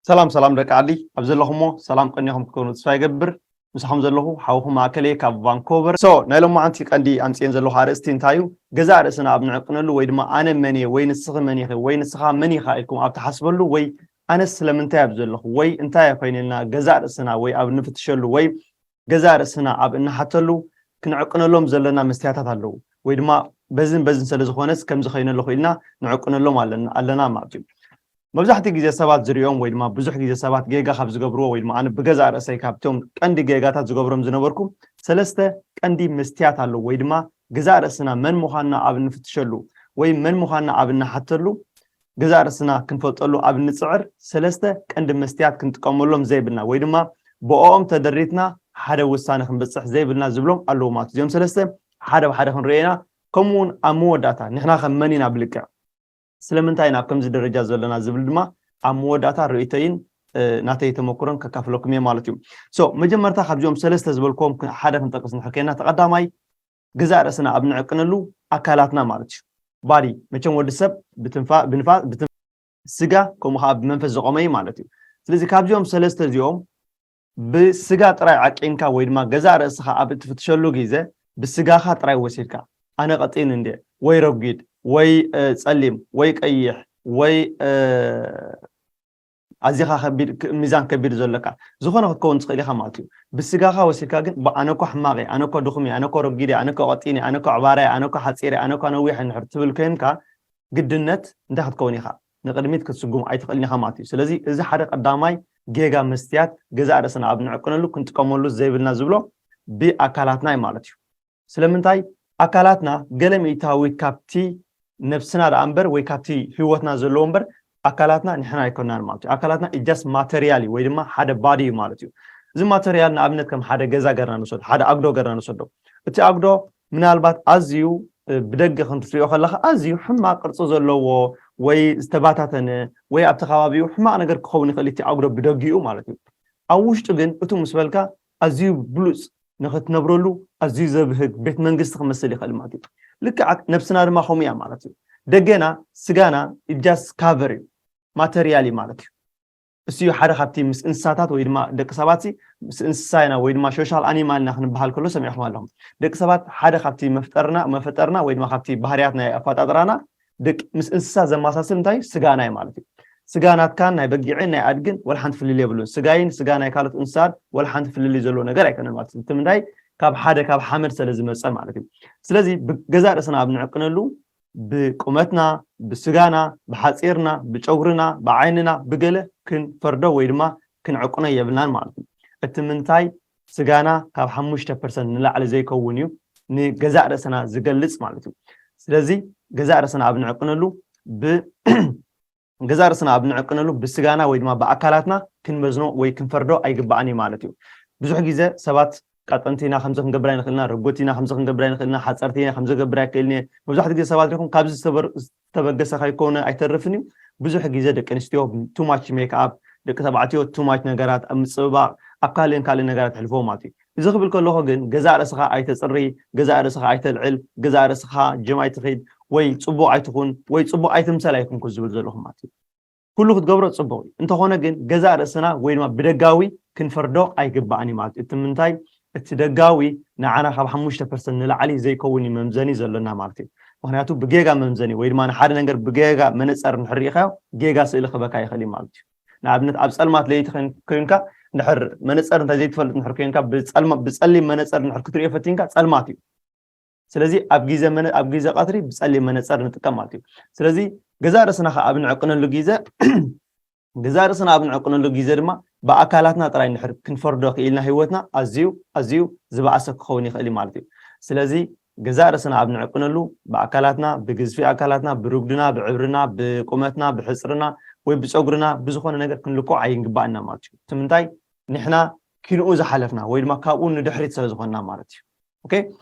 ሰላም ሰላም ደቂ ዓዲ፣ ኣብ ዘለኹሞ ሰላም ቀኒኹም ክትኮኑ ተስፋ ይገብር። ምሳኹም ዘለኹ ሓውኹም ማእከለይ ካብ ቫንኮቨር። ሶ ናይ ሎማዓንቲ ቀንዲ ኣምፅኤን ዘለኹ ኣርእስቲ እንታይ እዩ? ገዛእ ርእስና ኣብ ንዕቅነሉ ወይ ድማ ኣነ መን እየ ወይ ንስኺ መን ኢኺ ወይ ንስኻ መን ኢኻ ኢልኩም ኣብ ትሓስበሉ ወይ ኣነስ ስለምንታይ ኣብ ዘለኹ ወይ እንታይ እየ ኮይነልና ገዛእ ርእስና ወይ ኣብ ንፍትሸሉ ወይ ገዛእ ርእስና ኣብ እንሓተሉ ክንዕቅነሎም ዘለና መስትያታት ኣለዉ ወይ ድማ በዝን በዝን ስለ ዝኾነስ ከምዚ ኮይነ ኣለኹ ኢልና ንዕቅነሎም ኣለና ኣለና ማለት እዩ። መብዛሕትኡ ግዜ ሰባት ዝሪኦም ወይ ድማ ብዙሕ ግዜ ሰባት ጌጋ ካብ ዝገብርዎ ወይ ድማ ኣነ ብገዛእ ርእሰይ ካብቶም ቀንዲ ጌጋታት ዝገብሮም ዝነበርኩ ሰለስተ ቀንዲ መስትያት ኣለዉ ወይ ድማ ገዛእ ርእስና መን ምዃንና ኣብ እንፍትሸሉ ወይ መን ምዃንና ኣብ እንሓተሉ ገዛእ ርእስና ክንፈልጠሉ ኣብ እንፅዕር ሰለስተ ቀንዲ መስትያት ክንጥቀመሎም ዘይብልና ወይ ድማ ብኦም ተደሪትና ሓደ ውሳነ ክንበፅሕ ዘይብልና ዝብሎም ኣለዉ ማለት እዚኦም ሰለስተ ሓደ ብሓደ ክንርእየና ከምኡ እውን ኣብ መወዳእታ ንሕና ከም መን ኢና ብልክዕ ስለምንታይ ኢና ኣብ ከምዚ ደረጃ ዘለና ዝብል ድማ ኣብ መወዳእታ ርእይተይን ናተይ ተመክሮን ከካፍለኩም እየ ማለት እዩ። ሶ መጀመርታ ካብዚኦም ሰለስተ ዝበልክዎም ሓደ ክንጠቅስ ንሕር ከይና ተቐዳማይ ገዛእ ርእስና ኣብ ንዕቅነሉ ኣካላትና ማለት እዩ። ባዲ መቸም ወዲ ሰብ ብትንፋ ብንፋ ብትን ስጋ ከምኡ ከዓ ብመንፈስ ዝቆመ እዩ ማለት እዩ። ስለዚ ካብዚኦም ሰለስተ እዚኦም ብስጋ ጥራይ ዓቂንካ ወይ ድማ ገዛእ ርእስኻ ኣብ እትፍትሸሉ ግዜ ብስጋኻ ጥራይ ወሲድካ ኣነ ቀጢን እንድየ ወይ ረጒድ ወይ ጸሊም ወይ ቀይሕ ወይ ኣዚኻ ከቢድ ሚዛን ከቢድ ዘለካ ዝኾነ ክትከውን ትኽእል ኢኻ ማለት እዩ። ብስጋኻ ወሲድካ ግን ኣነኮ ሕማቕ እየ፣ ኣነኮ ድኹም እየ፣ ኣነኮ ረጒድ እየ፣ ኣነኮ ቀጢን እየ፣ ኣነኮ ዕባራ እየ፣ ኣነኮ ሓፂር እየ፣ ኣነኮ ነዊሕ እየ እንድሕር ትብል ኮይንካ ግድነት እንታይ ክትከውን ኢኻ ንቕድሚት ክትስጉም ኣይትኽእልን ኢኻ ማለት እዩ። ስለዚ እዚ ሓደ ቀዳማይ ጌጋ መስትያት ገዛእ ርእስና ኣብ ንዕቅነሉ ክንጥቀመሉ ዘይብልና ዝብሎ ብኣካላትና እዩ ማለት እዩ። ስለምንታይ ኣካላትና ገለ ሚእታዊ ካብቲ ነብስና ደኣ እምበር ወይ ካብቲ ህይወትና ዘለዎ እምበር ኣካላትና ንሕና ኣይኮናን ማለት እዩ። ኣካላትና just material እዩ ወይ ድማ ሓደ ባዲ እዩ ማለት እዩ። እዚ ማተሪያል ንኣብነት ከም ሓደ ገዛ ገርና ንወሰዶ፣ ሓደ ኣግዶ ገርና ንወሰዶ። እቲ ኣግዶ ምናልባት ኣዝዩ ብደገ ክንትሪኦ ከለካ ኣዝዩ ሕማቕ ቅርፂ ዘለዎ ወይ ዝተባታተነ ወይ ኣብቲ ከባቢኡ ሕማቕ ነገር ክኸውን ይኽእል እቲ ኣጉዶ ብደጊኡ ማለት እዩ። ኣብ ውሽጡ ግን እቱ ምስ በልካ ኣዝዩ ብሉፅ ንክትነብረሉ ኣዝዩ ዘብህግ ቤት መንግስቲ ክመስል ይኽእል ማለት እዩ። ልክዕ ነብስና ድማ ከምኡ እያ ማለት እዩ። ደገና ስጋና just cover እዩ ማተሪያል እዩ ማለት እዩ። እሱ ሓደ ካብቲ ምስ እንስሳታት ወይ ድማ ደቂ ሰባት ምስ እንስሳ ኢና ወይ ድማ ሾሻል ኣኒማል ኢና ክንበሃል ከሎ ሰሚዕኹም ኣለኹም። ደቂ ሰባት ሓደ ካብቲ መፍጠርና መፈጠርና ወይ ድማ ካብቲ ባህርያት ናይ ኣፈጣጥራና ደቂ ምስ እንስሳ ዘመሳስል እንታይ ስጋና እዩ ማለት እዩ። ስጋ ናትካን ናይ በጊዕን ናይ ኣድግን ወላ ሓንቲ ፍልል የብሉን። ስጋይን ስጋ ናይ ካልኦት እንስሳት ወላ ሓንቲ ፍልል ዘለዎ ነገር ኣይኮነን ማለት እዩ። እቲ ምንታይ ካብ ሓደ ካብ ሓመድ ስለ ዝመፀ ማለት እዩ። ስለዚ ገዛ ርእስና ኣብ ንዕቅነሉ ብቁመትና፣ ብስጋና፣ ብሓፂርና፣ ብጨጉርና፣ ብዓይንና፣ ብገለ ክንፈርዶ ወይ ድማ ክንዕቅኖ የብልናን ማለት እዩ። እቲ ምንታይ ስጋና ካብ ሓሙሽተ ፐርሰንት ንላዕሊ ዘይከውን እዩ ንገዛእ ርእስና ዝገልፅ ማለት እዩ። ስለዚ ገዛእ ርእስና ኣብ ንዕቅነሉ ብ ገዛእ ርእስና ኣብ ንዕቅነሉ ብስጋና ወይ ድማ ብኣካላትና ክንመዝኖ ወይ ክንፈርዶ ኣይግባእን እዩ ማለት እዩ። ብዙሕ ግዜ ሰባት ቀጠንቲ ኢና ከምዚ ክንገብር ኣይንኽእልና፣ ረጎት ኢና ከምዚ ክንገብር ኣይንኽእልና፣ ሓፀርቲ ኢና ከምዚ ክገብር ኣይክእልን እየ። መብዛሕትኡ ግዜ ሰባት ሪኹም ካብዚ ዝተበገሰ ከይኮነ ኣይተርፍን እዩ። ብዙሕ ግዜ ደቂ ኣንስትዮ ቱማች ሜክኣፕ፣ ደቂ ተባዕትዮ ቱማች ነገራት ኣብ ምፅብባቕ ኣብ ካልእን ካልእን ነገራት የሕልፍዎ ማለት እዩ። እዚ ክብል ከለኹ ግን ገዛእ ርእስኻ ኣይተፅሪ፣ ገዛእ ርእስኻ ኣይተልዕል፣ ገዛእ ርእስኻ ጅም ኣይትኺድ ወይ ፅቡቕ ኣይትኹን ወይ ፅቡቕ ኣይትምሰል ኣይኮንኩ ዝብል ዘለኹ ማለት እዩ። ኩሉ ክትገብሮ ፅቡቕ እዩ። እንተኾነ ግን ገዛእ ርእስና ወይ ድማ ብደጋዊ ክንፈርዶ ኣይግባእን እዩ ማለት እዩ። እቲ ምንታይ እቲ ደጋዊ ንዓና ካብ ሓሙሽተ ፐርሰንት ንላዕሊ ዘይከውን እዩ መምዘኒ ዘሎና ማለት እዩ። ምክንያቱ ብጌጋ መምዘኒ ወይ ድማ ንሓደ ነገር ብጌጋ መነፀር እንድሕር ርኢኻዮ ጌጋ ስእሊ ክበካ ይኽእል እዩ ማለት እዩ። ንኣብነት ኣብ ፀልማት ለይቲ ኮይንካ እንድሕር መነፀር እንታይ ዘይትፈልጥ እንድሕር ኮይንካ ብፀሊም መነፀር እንድሕር ክትሪኦ ፈቲንካ ፀልማት እዩ። ስለዚ ኣብ ግዜ መነ ኣብ ግዜ ቀትሪ ብጸሊም መነጸር ንጥቀም ማለት እዩ። ስለዚ ገዛእ ርእስና ከኣ ኣብ ንዕቅነሉ ግዜ ገዛእ ርእስና ኣብ ንዕቅነሉ ግዜ ድማ ብኣካላትና ጥራይ እንድሕር ክንፈርዶ ክኢልና ህይወትና ኣዝዩ ኣዝዩ ዝበኣሰ ክኸውን ይኽእል እዩ ማለት እዩ። ስለዚ ገዛእ ርእስና ኣብ ንዕቅነሉ ብኣካላትና ብግዝፊ ኣካላትና ብርጉድና ብዕብርና ብቁመትና ብሕጽርና ወይ ብጸጉርና ብዝኾነ ነገር ክንልኮ ኣይንግባእና ማለት እዩ። እቲ ምንታይ ንሕና ኪንኡ ዝሓለፍና ወይ ድማ ካብኡ ንድሕሪት ስለ ዝኾንና ማለት እዩ። ኦኬ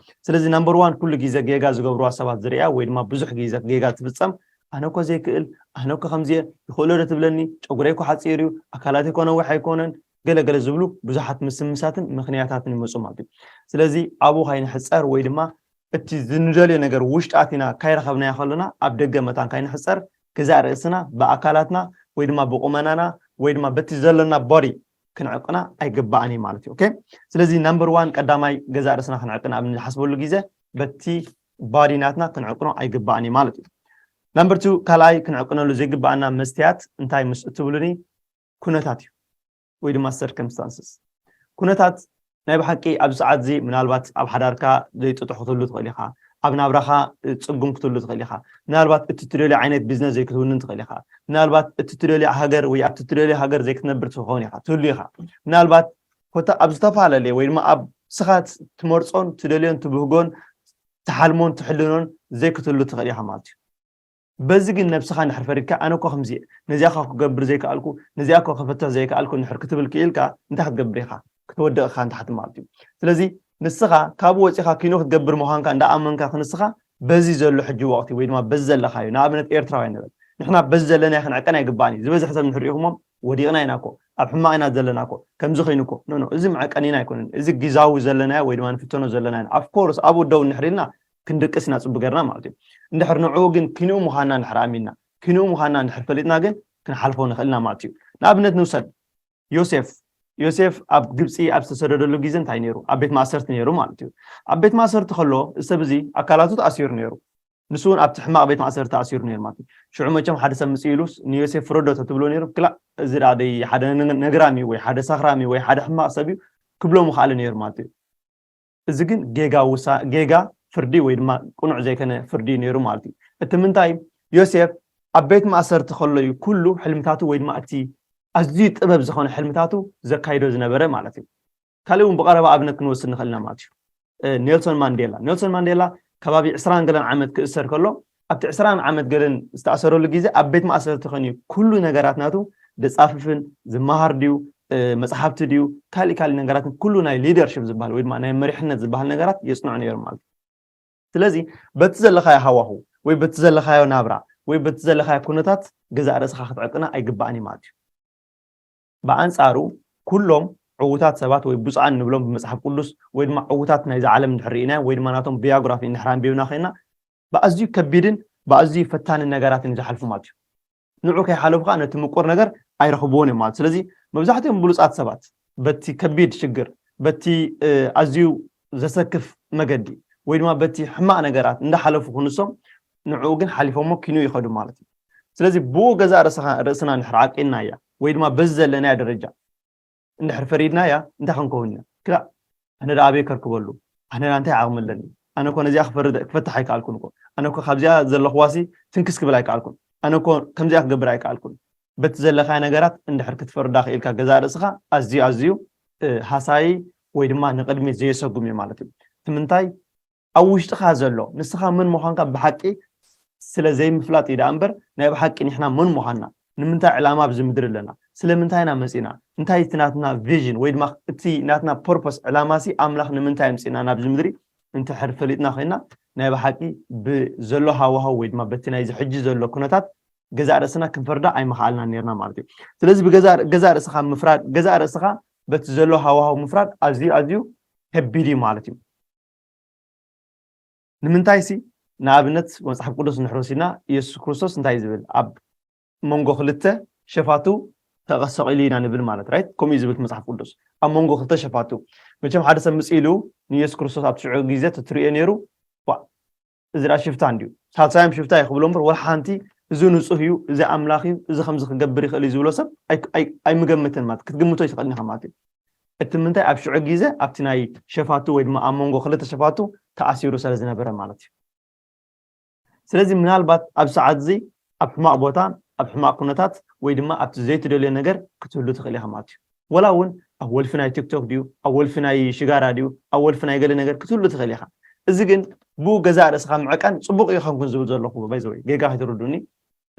ስለዚ ናምበር ዋን ኩሉ ግዜ ጌጋ ዝገብርዋ ሰባት ዝሪኣ ወይ ድማ ብዙሕ ግዜ ጌጋ ትፍፀም ኣነ እኮ ዘይክእል ኣነ እኮ ከምዚ ይኽእሎ ዶ ትብለኒ ጨጉረይ እኮ ሓፂር እዩ ኣካላተይ እኮ ነዊሕ ኣይኮነን ገለገለ ዝብሉ ብዙሓት ምስምሳትን ምክንያታትን ይመፁ ማለት እዩ። ስለዚ ኣብኡ ካይንሕፀር ወይ ድማ እቲ ዝንደልዮ ነገር ውሽጢ ኣቲና ካይረኸብናዮ ከለና ኣብ ደገ መታን ካይንሕፀር ገዛእ ርእስና ብኣካላትና ወይ ድማ ብቁመናና ወይ ድማ በቲ ዘለና ቦዲ ክንዕቅና ኣይግባእን እዩ ማለት እዩ። ኦኬ፣ ስለዚ ናምበር ዋን ቀዳማይ ገዛእ ርእስና ክንዕቅን ኣብ ንሓስበሉ ግዜ በቲ ቦዲ ናትና ክንዕቅኖ ኣይግባእን እዩ ማለት እዩ። ናምበር ቱ ካልኣይ ክንዕቅነሉ ዘይግባኣና መስትያት እንታይ ምስ እትብሉኒ ኩነታት እዩ ወይ ድማ ሰርከምስታንስስ። ኩነታት ናይ ብሓቂ ኣብዚ ሰዓት እዚ ምናልባት ኣብ ሓዳርካ ዘይጥጡሕ ክትህሉ ትኽእል ኢኻ። ኣብ ናብራኻ ጽጉም ክትህሉ ትኽእል ኢኻ። ምናልባት እቲ ትደልዮ ዓይነት ቢዝነስ ዘይክትውንን ትኽእል ኢኻ። ምናልባት እቲ ትደልዮ ሃገር ወይ ኣብቲ ትደልዮ ሃገር ዘይክትነብር ትኸውን ኢኻ ትህሉ ኢኻ። ምናልባት ኮታ ኣብ ዝተፈላለየ ወይ ድማ ኣብ ስኻ ትመርጾን ትደልዮን ትብህጎን ትሓልሞን ትሕልኖን ዘይክትህሉ ትኽእል ኢኻ ማለት እዩ። በዚ ግን ነብስኻ እንድሕር ፈሪድካ ኣነ እኮ ከምዚ እየ፣ ነዚኣ እኳ ክገብር ዘይከኣልኩ፣ ነዚኣ እኳ ክፍትሕ ዘይከኣልኩ እንድሕር ክትብል ክኢልካ እንታይ ክትገብር ኢኻ? ክትወድቕ ኢኻ ንታሕቲ ማለት እዩ። ስለዚ ንስኻ ካብኡ ወፂኻ ኪኖ ክትገብር ምዃንካ እንዳኣመንካ ክንስኻ በዚ ዘሎ ሕጂ ወቕቲ ወይ ድማ በዚ ዘለኻዮ ንኣብነት ኤርትራውያን ንበል ንሕና በዚ ዘለናዮ ክንዕቀን ኣይግባእን እዩ። ዝበዝሕ ሰብ እንድሕር ኢኹሞም ወዲቕና ኢና እኮ ኣብ ሕማቕ ኢና ዘለና እኮ ከምዚ ኮይኑ እኮ ኖ ኖ እዚ መዕቀኒና ኣይኮነን። እዚ ግዛዊ ዘለናዮ ወይ ድማ ንፍተኖ ዘለናዮ ኣፍኮርስ ኣብኡ ደው እንድሕር ኢልና ክንድቅስ ኢና ፅቡ ገርና ማለት እዩ። እንድሕር ንዕኡ ግን ክንኡ ምዃንና እንድሕር ኣሚንና ክንኡ ምዃንና እንድሕር ፈሊጥና ግን ክንሓልፎ ንኽእልና ማለት እዩ። ንኣብነት ንውሰድ ዮሴፍ ዮሴፍ ኣብ ግብፂ ኣብ ዝተሰደደሉ ግዜ እንታይ ነይሩ? ኣብ ቤት ማእሰርቲ ነይሩ ማለት እዩ። ኣብ ቤት ማእሰርቲ ከሎ እዚ ሰብ እዚ ኣካላቱ ተኣሲሩ ነይሩ። ንሱ እውን ኣብቲ ሕማቕ ቤት ማእሰርቲ ተኣሲሩ ነይሩ ማለት እዩ። ሽዑ መቸም ሓደ ሰብ ምፅእ ኢሉስ ንዮሴፍ ፍረዶ ተትብሎ ነይሩ ክላእ እዚ ደኣ ደይ ሓደ ነግራም እዩ ወይ ሓደ ሳኽራም እዩ ወይ ሓደ ሕማቕ ሰብ እዩ ክብሎ ምኽኣለ ነይሩ ማለት እዩ። እዚ ግን ጌጋ ውሳ ጌጋ ፍርዲ ወይ ድማ ቅኑዕ ዘይኮነ ፍርዲ እዩ ነይሩ ማለት እዩ። እቲ ምንታይ ዮሴፍ ኣብ ቤት ማእሰርቲ ከሎ እዩ ኩሉ ሕልምታቱ ወይ ድማ እቲ ኣዝዩ ጥበብ ዝኾነ ሕልምታቱ ዘካይዶ ዝነበረ ማለት እዩ። ካልእ እውን ብቐረባ ኣብነት ክንወስድ ንኽእል ኢና ማለት እዩ። ኔልሶን ማንዴላ ኔልሶን ማንዴላ ከባቢ ዕስራን ገለን ዓመት ክእሰር ከሎ ኣብቲ ዕስራን ዓመት ገለን ዝተኣሰረሉ ግዜ ኣብ ቤት ማእሰርቲ ኮይኑ ኩሉ ነገራት ናቱ ደፃፍፍን ዝመሃር ድዩ መፅሓፍቲ ድዩ ካልእ ካልእ ነገራትን ኩሉ ናይ ሊደርሽፕ ዝበሃል ወይ ድማ ናይ መሪሕነት ዝበሃል ነገራት የፅንዑ ነይሮም ማለት እዩ። ስለዚ በቲ ዘለኻዮ ሃዋሁ ወይ በቲ ዘለኻዮ ናብራ ወይ በቲ ዘለኻዮ ኩነታት ገዛእ ርእስኻ ክትዕቅና ኣይግባእን እዩ ማለት እዩ። ብኣንፃሩ ኩሎም ዕዉታት ሰባት ወይ ብፁዓን ንብሎም ብመፅሓፍ ቅዱስ ወይ ድማ ዕዉታት ናይዚ ዓለም እንድሕር ርኢናዮ ወይ ድማ ናቶም ቢዮግራፊ እንድሕር ኣንቢብና ኮይና ብኣዝዩ ከቢድን ብኣዝዩ ፈታንን ነገራት እዮም ዝሓልፉ ማለት እዩ። ንዑ ከይሓለፉ ከዓ ነቲ ምቁር ነገር ኣይረኽብዎን እዮም ማለት ስለዚ መብዛሕትኦም ብሉፃት ሰባት በቲ ከቢድ ሽግር በቲ ኣዝዩ ዘሰክፍ መገዲ ወይ ድማ በቲ ሕማቕ ነገራት እንዳሓለፉ ክንሶም ንዕኡ ግን ሓሊፎሞ ኪኑ ይኸዱ ማለት እዩ። ስለዚ ብኡ ገዛእ ርእስና ንድሕር ዓቂንናያ ወይ ድማ በዚ ዘለናያ ደረጃ እንድሕር ፈሪድናያ እንታይ ክንከውን ኢና ክላእ ኣነ ደኣ ኣበይ ከርክበሉ ኣነ ደኣ እንታይ ዓቕሚ ኣለኒ ኣነ እኮ ነዚኣ ክፈርድ ክፈትሕ ኣይከኣልኩን እኮ ኣነ እኮ ካብዚኣ ዘለኽዋሲ ትንክስ ክብል ኣይከኣልኩን ኣነ እኮ ከምዚኣ ክገብር ኣይከኣልኩን በቲ ዘለኻዮ ነገራት እንድሕር ክትፈርዳ ክኢልካ ገዛእ ርእስኻ ኣዝዩ ኣዝዩ ሃሳዪ ወይ ድማ ንቕድሚት ዘየሰጉም እዩ ማለት እዩ። እቲ ምንታይ ኣብ ውሽጥኻ ዘሎ ንስኻ መን ምዃንካ ብሓቂ ስለ ዘይምፍላጥ እዩ ደኣ እምበር ናይ ብሓቂ ንሕና መን ምዃንና ንምንታይ ዕላማ ኣብዚ ምድሪ ኣለና ስለምንታይ ኢና መፂና እንታይ እቲ ናትና ቪዥን ወይ ድማ እቲ ናትና ፐርፖስ ዕላማ ሲ ኣምላኽ ንምንታይ ኣምፂና ናብዚ ምድሪ እንተሕር ፈሊጥና ኮይና ናይ ብሓቂ ብዘሎ ሃዋሃው ወይ ድማ በቲ ናይዚ ሕጂ ዘሎ ኩነታት ገዛእ ርእስና ክንፈርዳ ኣይምኽኣልናን ነርና ማለት እዩ። ስለዚ ብገዛእ ርእስኻ ምፍራድ ገዛእ ርእስኻ በቲ ዘሎ ሃዋሃው ምፍራድ ኣዝዩ ኣዝዩ ከቢድ እዩ ማለት እዩ። ንምንታይ ሲ ንኣብነት መፅሓፍ ቅዱስ ንሕር ወሲድና ኢየሱስ ክርስቶስ እንታይ ዝብል ኣብ መንጎ ክልተ ሸፋቱ ተሰቂሉ ኢና ንብል ማለት ራይት ከምኡ እዩ ዝብል መፅሓፍ ቅዱስ ኣብ መንጎ ክልተ ሸፋቱ መቸም ሓደ ሰብ ምፅ ኢሉ ንኢየሱስ ክርስቶስ ኣብ ሽዑ ግዜ ተትሪኦ ነይሩ እዚ ደኣ ሽፍታ እንድዩ ሳልሳዮም ሽፍታ እዩ ክብሎ እምበር ወላ ሓንቲ እዚ ንፁህ እዩ እዚ ኣምላኽ እዩ እዚ ከምዚ ክገብር ይኽእል እዩ ዝብሎ ሰብ ኣይምገምትን ማለት ክትግምቶ ይትኽእል ኢኻ ማለት እዩ። እቲ ምንታይ ኣብ ሽዑ ግዜ ኣብቲ ናይ ሸፋቱ ወይ ድማ ኣብ መንጎ ክልተ ሸፋቱ ተኣሲሩ ስለ ዝነበረ ማለት እዩ። ስለዚ ምናልባት ኣብ ሰዓት እዚ ኣብ ሕማቕ ቦታ ኣብ ሕማቕ ኩነታት ወይ ድማ ኣብቲ ዘይትደልዮ ነገር ክትህሉ ትኽእል ኢኻ ማለት እዩ። ወላ እውን ኣብ ወልፊ ናይ ቲክቶክ ድዩ ኣብ ወልፊ ናይ ሽጋራ ድዩ ኣብ ወልፊ ናይ ገለ ነገር ክትህሉ ትኽእል ኢኻ። እዚ ግን ብኡ ገዛእ ርእስኻ ምዕቃን ፅቡቕ እዩ ከምኩን ዝብል ዘለኹ ባይዘወይ ጌጋ ከይትርዱኒ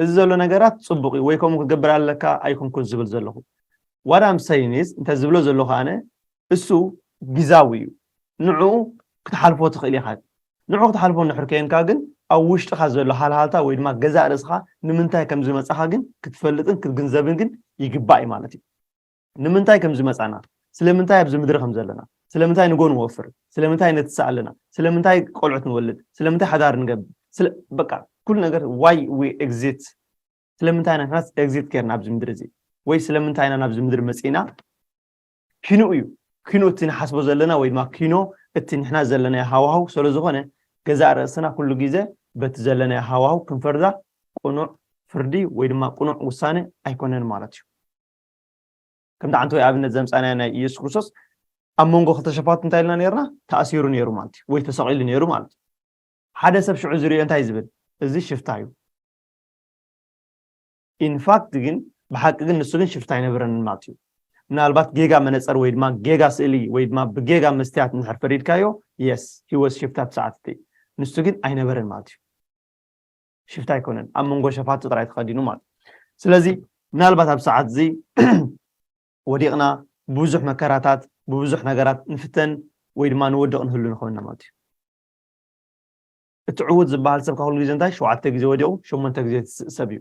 እዚ ዘሎ ነገራት ፅቡቕ እዩ ወይ ከምኡ ክገብር ኣለካ ኣይኮንኩን ዝብል ዘለኹ ዋዳም ሰይኒስ እንተ ዝብሎ ዘለኹ ኣነ እሱ ግዛዊ እዩ ንዕኡ ክትሓልፎ ትኽእል ኢኻ ንዑ ክትሓልፎ እንድሕር ከየንካ ግን ኣብ ውሽጥኻ ዘሎ ሃልሃልታ ወይ ድማ ገዛእ ርእስኻ ንምንታይ ከም ዝመፃኻ ግን ክትፈልጥን ክትግንዘብን ግን ይግባእ እዩ ማለት እዩ። ንምንታይ ከም ዝመፃና ስለምንታይ ኣብዚ ምድሪ ከም ዘለና ስለምንታይ ንጎ ንወፍር ስለምንታይ ነትስእ ኣለና ስለምንታይ ቆልዑት ንወልድ ስለምንታይ ሓዳር ንገብር በቃ ኩሉ ነገር why we exist ስለምንታይ ኢና ንሕናስ ኤግዚት ጌርና ኣብዚ ምድሪ እዚ? ወይ ስለምንታይ ኢና ናብዚ ምድሪ መጺእና? ኪኖ እዩ። ኪኖ እቲ ንሓስቦ ዘለና ወይ ድማ ኪኖ እቲ ንሕና ዘለናዮ ሃዋህው ስለ ዝኾነ፣ ገዛእ ርእስና ኩሉ ግዜ በቲ ዘለናዮ ሃዋህው ክንፈርዳ ቅኑዕ ፍርዲ ወይ ድማ ቅኑዕ ውሳነ ኣይኮነን ማለት እዩ። ከምቲ ሓንቲ ወይ ኣብነት ዘምጻናዮ ናይ ኢየሱስ ክርስቶስ ኣብ መንጎ ክልተ ሸፋቱ እንታይ ኢልና ነርና? ተኣሲሩ ነይሩ ማለት እዩ፣ ወይ ተሰቒሉ ነይሩ ማለት እዩ። ሓደ ሰብ ሽዑ ዝሪኦ እንታይ ዝብል? እዚ ሽፍታ እዩ። ኢንፋክት ግን ብሓቂ ግን ንሱ ግን ሽፍታ ኣይነበረን ማለት እዩ። ምናልባት ጌጋ መነፀር ወይ ድማ ጌጋ ስእሊ ወይ ድማ ብጌጋ መስትያት እንድሕር ፈሪድካዮ፣ የስ ሂወስ ሽፍታ ብሰዓት እቲ፣ ንሱ ግን ኣይነበረን ማለት እዩ። ሽፍታ ኣይኮነን፣ ኣብ መንጎ ሸፋቱ ጥራይ ተኸዲኑ ማለት እዩ። ስለዚ ምናልባት ኣብ ሰዓት እዚ ወዲቕና ብብዙሕ መከራታት ብብዙሕ ነገራት ንፍተን ወይ ድማ ንወድቕ ንህሉ ንኸውን ማለት እዩ። እቲ ዕዉት ዝበሃል ሰብ ካብ ኩሉ ግዜ እንታይ ሸውዓተ ግዜ ወዲቑ ሸሞንተ ግዜ ዝስእ ሰብ እዩ።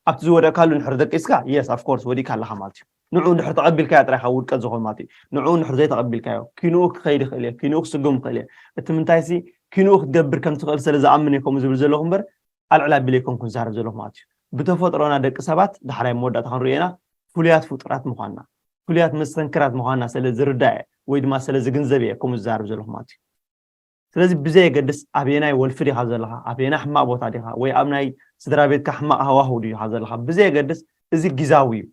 ኣብቲ ዝወደቅካሉ እንድሕር ደቂስካ፣ የስ ኣፍ ኮርስ ወዲቅካ ኣለኻ ማለት እዩ። ንዕኡ እንድሕር ተቐቢልካዮ ጥራይ ካብ ውድቀት ዝኾን ማለት እዩ። ንዕኡ እንድሕር ዘይተቐቢልካዮ ኪንኡ ክኸይድ ይኽእል እየ፣ ኪንኡ ክስጉም ይኽእል እየ። እቲ ምንታይሲ ኪንኡ ክትገብር ከም ትኽእል ስለ ዝኣምን እየ ከምኡ ዝብል ዘለኹ እምበር ኣልዕል ኣቢለ ኣይኮንኩን ዝዛረብ ዘለኹ ማለት እዩ። ብተፈጥሮና ደቂ ሰባት ዳሕራይ መወዳእታ ክንሪኦ ኢና ፍሉያት ፍጡራት ምዃንና፣ ፍሉያት መስተንክራት ምዃንና ስለ ዝርዳእ እየ ወይ ድማ ስለ ዝግንዘብ እየ ከምኡ ዝዛረብ ዘለኹ ማለት እዩ። ስለዚ ብዘየገድስ ኣበየናይ ወልፊ ዲኻ ዘለኻ፣ ኣበየናይ ሕማቕ ቦታ ዲኻ፣ ወይ ኣብ ናይ ስድራ ቤትካ ሕማቕ ሃዋህው ዲኻ ዘለኻ፣ ብዘየገድስ እዚ ግዛዊ እዩ።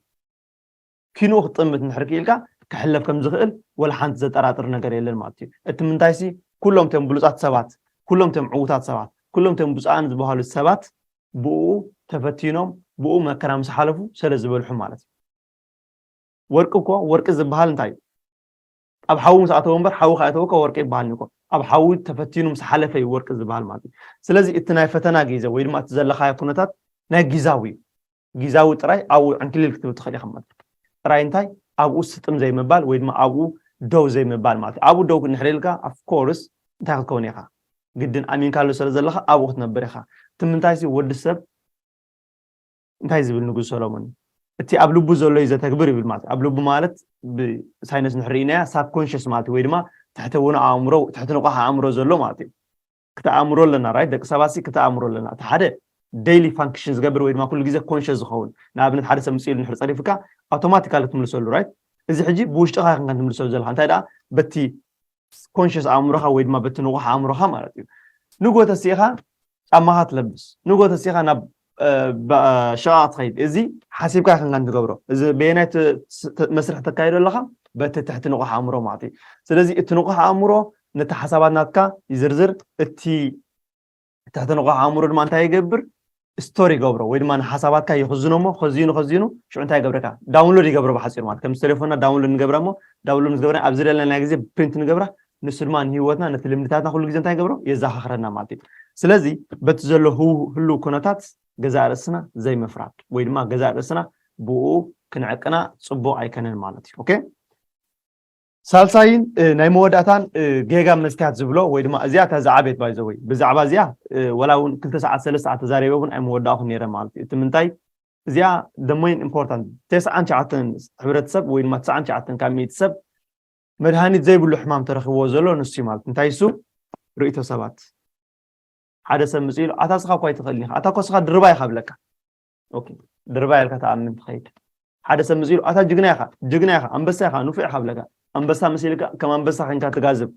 ኪንኡ ክትጥምት እንድሕር ክኢልካ ክሕለፍ ከም ዝኽእል ወላ ሓንቲ ዘጠራጥር ነገር የለን ማለት እዩ። እቲ ምንታይሲ ኩሎም እቶም ብሉጻት ሰባት፣ ኩሎም እቶም ዕዉታት ሰባት፣ ኩሎም እቶም ብፁዓን ዝበሃሉ ሰባት ብኡ ተፈቲኖም ብኡ መከራ ምስ ሓለፉ ስለ ዝበልሑ ማለት እዩ። ወርቂ እኮ ወርቂ ዝበሃል እንታይ እዩ? ኣብ ሓዊ ምስ ኣተወ እምበር ሓዊ ከኣተወ እኮ ወርቂ ይበሃል እኮ። ኣብ ሓዊ ተፈቲኑ ምስ ሓለፈ እዩ ወርቂ ዝበሃል ማለት እዩ። ስለዚ እቲ ናይ ፈተና ግዜ ወይ ድማ እቲ ዘለኻዮ ኩነታት ናይ ግዛዊ እዩ። ግዛዊ ጥራይ ኣብኡ ዕንክሊል ክትብል ትኽእል ኢኻ ማለት እዩ። ጥራይ እንታይ ኣብኡ ስጥም ዘይምባል ወይ ድማ ኣብኡ ደው ዘይምባል ማለት እዩ። ኣብኡ ደው እንድሕር ኢልካ ኣፍኮርስ እንታይ ክትከውን ኢኻ? ግድን ኣሚንካሉ ስለ ዘለኻ ኣብኡ ክትነብር ኢኻ። እቲ ምንታይሲ ወዲ ሰብ እንታይ ዝብል ንጉስ ሰሎሞን እቲ ኣብ ልቡ ዘሎ እዩ ዘተግብር ይብል ማለት እዩ። ኣብ ልቡ ማለት ብሳይንስ ንሕርኢናያ ሳብኮንሽስ ማለት እዩ ወይ ድማ ትሕቲ ውነ ኣእምሮ ትሕቲ ንቑሕ ኣእምሮ ዘሎ ማለት እዩ። ክተኣእምሮ ኣለና ራይት ደቂ ሰባት ሲ ክተኣእምሮ ኣለና እቲ ሓደ ዴይሊ ፋንክሽን ዝገብር ወይ ድማ ኩሉ ግዜ ኮንሽስ ዝኸውን ንኣብነት ሓደ ሰብ ምፅኢሉ ንሕር ፀሪፍካ ኣውቶማቲካሊ ትምልሰሉ ራይት እዚ ሕጂ ብውሽጥኻ ይኽንካ ትምልሰሉ ዘለካ እንታይ ደኣ በቲ ኮንሽስ ኣእምሮኻ ወይ ድማ በቲ ንቑሕ ኣእምሮኻ ማለት እዩ ንጎ ተሲኢኻ ጫማኻ ትለብስ ንጎ ተሲኢኻ ናብ ሸቓቕ ትኸይድ እዚ ሓሲብካ ይኽንካ ትገብሮ እዚ በየናይ መስርሕ ተካይዶ ኣለኻ በቲ ትሕቲ ንቑሕ ኣእምሮ ማለት እዩ ስለዚ እቲ ንቑሕ ኣእምሮ ነቲ ሓሳባት ናትካ ይዝርዝር እቲ ትሕቲ ንቑሕ ኣእምሮ ድማ እንታይ ይገብር ስቶር ይገብሮ ወይ ድማ ንሓሳባትካ ይኽዝኖ እሞ ከዚኑ ከዚኑ ሽዑ እንታይ ይገብረካ ዳውንሎድ ይገብሮ ብሓፂሩ ማለት ከምዚ ቴሌፎንና ዳውንሎድ ንገብራ እሞ ዳውንሎድ ምስ ገብረ ኣብ ዝደለና ግዜ ፕሪንት ንገብራ ንሱ ድማ ንህይወትና ነቲ ልምድታትና ኩሉ ግዜ እንታይ ይገብሮ የዘኻኽረና ማለት እዩ ስለዚ በቲ ዘሎ ህልው ኩነታት ገዛእ ርእስና ዘይምፍራድ ወይ ድማ ገዛእ ርእስና ብኡ ክንዕቅና ፅቡቅ ኣይከነን ማለት እዩ ኦኬ ሳልሳይን ናይ መወዳእታን ጌጋ መስትያት ዝብሎ ወይ ድማ እዚኣ እታ ዝዓበየት ባይዘወይ ብዛዕባ እዚኣ ወላ እውን ክልተ ሰዓት ሰለስተ ሰዓት ተዛሪበ እውን ኣይመወዳእኹን ነይረ ማለት እዩ እቲ ምንታይ እዚኣ the main important ተስዓን ትሽዓተን ሕብረተሰብ ወይ ድማ ትስዓን ትሽዓተን ካብ ሚእቲ ሰብ መድሃኒት ዘይብሉ ሕማም ተረኺብዎ ዘሎ ንሱ ማለት እንታይ እሱ ርእይቶ ሰባት ሓደ ሰብ ምጽእ ኢሉ ኣታ ስኻ እኳ ኣይትኽእልን ኢኻ ኣታ እኮ ስኻ ድርባ ኢኻ ብለካ ድርባ ኢልካ ተኣምን ትኸይድ ሓደ ሰብ ምጽእ ኢሉ ኣታ ጅግና ኢኻ ጅግና ኢኻ ኣንበሳ ኢኻ ንፉዕ ኢኻ ብለካ ኣንበሳ መሲልካ ከም ኣንበሳ ኸንካ ትጋዝብ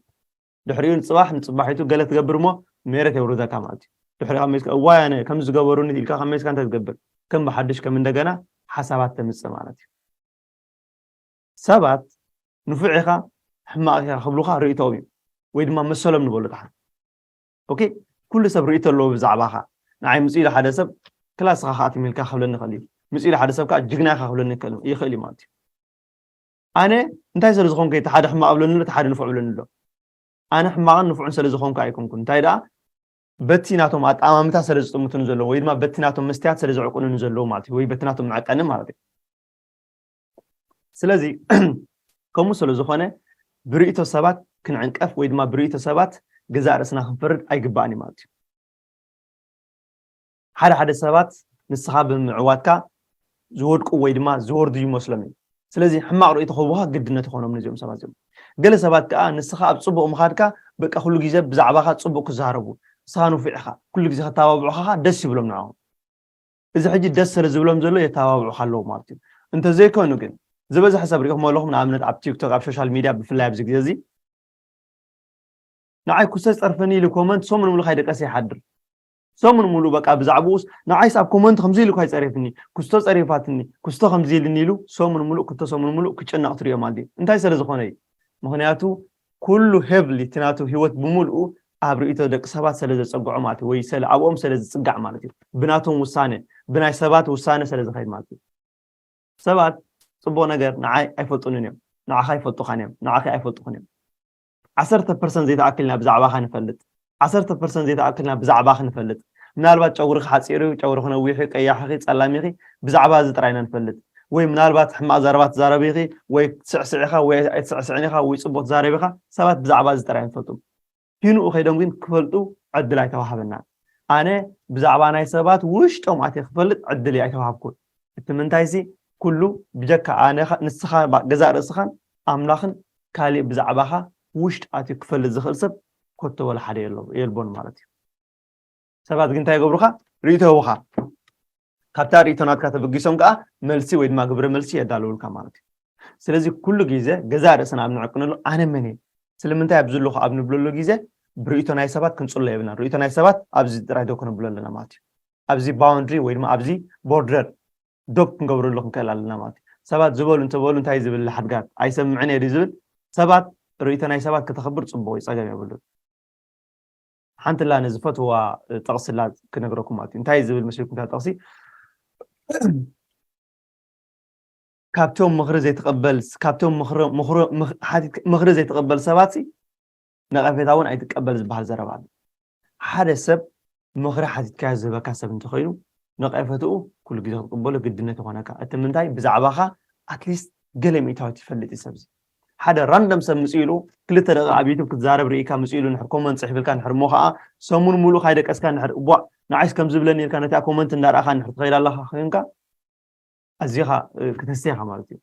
ድሕሪኡ ንጽባሕ ንጽባሒቱ ገለ ትገብር እሞ ሜረት የውርደካ ማለት እዩ ድሕሪኡ ካብ መይስካ እዋይ ኣነ ከም ዝገበሩኒ ኢልካ ካብ መይስካ እንታይ ትገብር ከም ብሓድሽ ከም እንደገና ሓሳባት ተምጽእ ማለት እዩ ሰባት ንፉዕ ኢኻ ሕማቕ ኢኻ ክብሉኻ ርእይቶኦም እዩ ወይ ድማ መሰሎም ንበሉ ድሓር ኦኬ ኩሉ ሰብ ርእይቶ ኣለዎ ብዛዕባኻ ንዓይ ምጽእ ኢሉ ሓደ ሰብ ክላስኻ ከዓ ትሚልካ ክብለኒ ይኽእል እዩ ምጽእ ኢሉ ሓደ ሰብ ከዓ ጅግና ኢኻ ክብለኒ ይኽእል እዩ ማለት እዩ ኣነ እንታይ ስለ ዝኾንኩ እቲ ሓደ ሕማቕ እብለኒ ኣሎ እቲ ሓደ ንፉዕ እብለኒ ኣሎ ኣነ ሕማቕን ንፉዕን ስለ ዝኾንኩ ኣይኮንኩን እንታይ ደኣ በቲ ናቶም ኣጠማምታ ስለ ዝጥምቱኒ ዘለዉ ወይ ድማ በቲ ናቶም መስትያት ስለ ዝዕቁኑኒ ዘለዉ ማለት እዩ ወይ በቲ ናቶም መዕቀኒ ማለት እዩ ስለዚ ከምኡ ስለ ዝኾነ ብርእይቶ ሰባት ክንዕንቀፍ ወይ ድማ ብርእይቶ ሰባት ገዛእ ርእስና ክንፈርድ ኣይግባእን እዩ ማለት እዩ ሓደ ሓደ ሰባት ንስኻ ብምዕዋትካ ዝወድቁ ወይ ድማ ዝወርዱ ይመስሎም እዩ ስለዚ ሕማቕ ርእይቶ ክህቡኻ ግድነት ይኾኖም ነዚኦም ሰባት እዚኦም ገለ ሰባት ከዓ ንስኻ ኣብ ፅቡቕ ምኻድካ በቃ ኩሉ ግዜ ብዛዕባኻ ፅቡቕ ክዛረቡ ንስኻ ንፉዕ ኢኻ ኩሉ ግዜ ከተባብዑኻ ደስ ይብሎም ንዕኦም እዚ ሕጂ ደስ ስለ ዝብሎም ዘሎ የተባብዑኻ ኣለዉ ማለት እዩ። እንተዘይኮይኑ ግን ዝበዝሐ ሰብ ሪኢኹም ኣለኹም፣ ንኣብነት ኣብ ቲክቶክ፣ ኣብ ሶሻል ሚድያ፣ ብፍላይ ኣብዚ ግዜ እዚ ንዓይ ኩስቶ ጸርፈኒ ኢሉ ኮመንት ሰሙን ሙሉ ካይደቀሰ ይሓድር። ሰሙን ሙሉ በቃ ብዛዕባኡስ ንዓይስ ኣብ ኮመንት ከምዚ ኢሉ ካይጸሪፍኒ፣ ኩስቶ ጸሪፋትኒ፣ ኩስቶ ከምዚ ኢልኒ ኢሉ ሰሙን ሙሉ፣ ክልተ ሰሙን ሙሉ ክጭነቕ ትሪኦ ማለት እዩ። እንታይ ስለ ዝኾነ እዩ? ምኽንያቱ ኩሉ ሄቭሊ እቲ ናቱ ህይወት ብምልኡ ኣብ ርእይቶ ደቂ ሰባት ስለ ዘጸግዖ ማለት እዩ፣ ወይ ስለ ኣብኦም ስለ ዝጽጋዕ ማለት እዩ። ብናቶም ውሳነ፣ ብናይ ሰባት ውሳነ ስለ ዝኸይድ ማለት እዩ። ሰባት ጽቡቕ ነገር ንዓይ ኣይፈልጡንን እዮም፣ ንዓኻ ኣይፈልጡኻን እዮም፣ ንዓኺ ኣይፈልጡኽን እዮም። ዓሰርተ ፐርሰንት ዘይተኣክልና ብዛዕባኻ ንፈልጥ፣ ዓሰርተ ፐርሰንት ዘይተኣክልና ብዛዕባኺ ንፈልጥ። ምናልባት ጨጉርኺ ሓጺር እዩ፣ ጨጉርኺ ነዊሕ እዩ፣ ቀያሕ ኢኺ፣ ጸላም ኢኺ፣ ብዛዕባ እዚ ጥራይ ኢና ንፈልጥ። ወይ ምናልባት ሕማቕ ዘረባ ትዛረቢ ኢኺ፣ ወይ ትስዕስዕ ኢኻ፣ ወይ ኣይትስዕስዕን ኢኻ፣ ወይ ጽቡቕ ትዛረብ ኢኻ፣ ሰባት ብዛዕባ እዚ ጥራይ እዮም ዝፈልጡ። ኪንኡ ከይዶም ግን ክፈልጡ ዕድል ኣይተዋህበናን። ኣነ ብዛዕባ ናይ ሰባት ውሽጦም ኣትየ ክፈልጥ ዕድል ኣይተዋሃብኩን። እቲ ምንታይሲ ኩሉ ብጀካ ኣነ ኸ-፣ ንስኻ ባ-፣ ገዛእ ርእስኻን ኣምላኽን ካሊእ ብዛዕባኻ ውሽጢ ኣትዩ ክፈልጥ ዝኽእል ሰብ ኮቶ ወላ ሓደ የሎ-፣ የልቦን ማለት እዩ። ሰባት ግን እንታይ ይገብሩኻ? ርእይቶ ይህቡኻ። ካብታ ርእይቶ ናትካ ተበጊሶም ከኣ መልሲ ወይ ድማ ግብረ መልሲ የዳልውልካ ማለት እዩ። ስለዚ ኩሉ ግዜ ገዛእ ርእስና ኣብ ንዕቅነሉ ኣነ መን እየ? ስለምንታይ ኣብዚ ኣለኹ ኣብ ንብለሉ ግዜ ብርእይቶ ናይ ሰባት ክንጽሎ የብልናን። ርእይቶ ናይ ሰባት ኣብዚ ጥራይ ዶ ክነብሎ ኣለና ማለት እዩ። ኣብዚ ባውንድሪ ወይ ድማ ኣብዚ ቦርደር ዶብ ክንገብረሉ ክንክእል ኣለና ማለት እዩ። ሰባት ዝበሉ እንተበሉ እንታይ ዝብል ሓድጋት ኣይሰምዕን እየ ድዩ ዝብል? ሰባት ርእይቶ ናይ ሰባት ከተኽብር ጽቡቕ እዩ፣ ጸገም የብሉን። ሓንቲ ላ ነዚ ፈትዋ ጠቕስላ ክነግረኩም ማለት እዩ። እንታይ ዝብል መስልኩም እታ ጠቕሲ? ካብቶም ምኽሪ ዘይትቐበል፣ ካብቶም ምኽሪ፣ ምኽሪ፣ ምኽ-፣ ሓቲት-፣ ምኽሪ ዘይትቐበል ሰባት ሲ ነቐፌታ እውን ኣይትቀበል ዝበሃል ዘረባ ኣሎ። ሓደ ሰብ ምኽሪ ሓቲትካዮ ዝህበካ ሰብ እንተኾይኑ ነቐፈትኡ ኩሉ ግዜ ክትቅበሎ ግድነት ይኾነካ። እቲ ምንታይ ብዛዕባኻ ኣትሊስት ገለ ሚእታዊት ይፈልጥ እዩ ሰብዚ። ሓደ ራንደም ሰብ ምጽኡ ኢሉ ክልተ ደቂቕ ኣብ ዩቱብ ክትዛረብ ርኢካ ምጽኡ ኢሉ ንሕር ኮመንት ጽሒፍልካ ንሕር እሞ ኸኣ ሰሙን ሙሉእ ካይደቀስካ ንሕር እቧ ንዓይስ ከም ዝብለኒ ኢልካ ነታ ኮመንት እንዳረኣኻ ንሕር ትኸይድ ኣለኻ ኮይንካ ኣዚኻ፣ እ፣ ክትህሰ ኢኻ ማለት እዩ።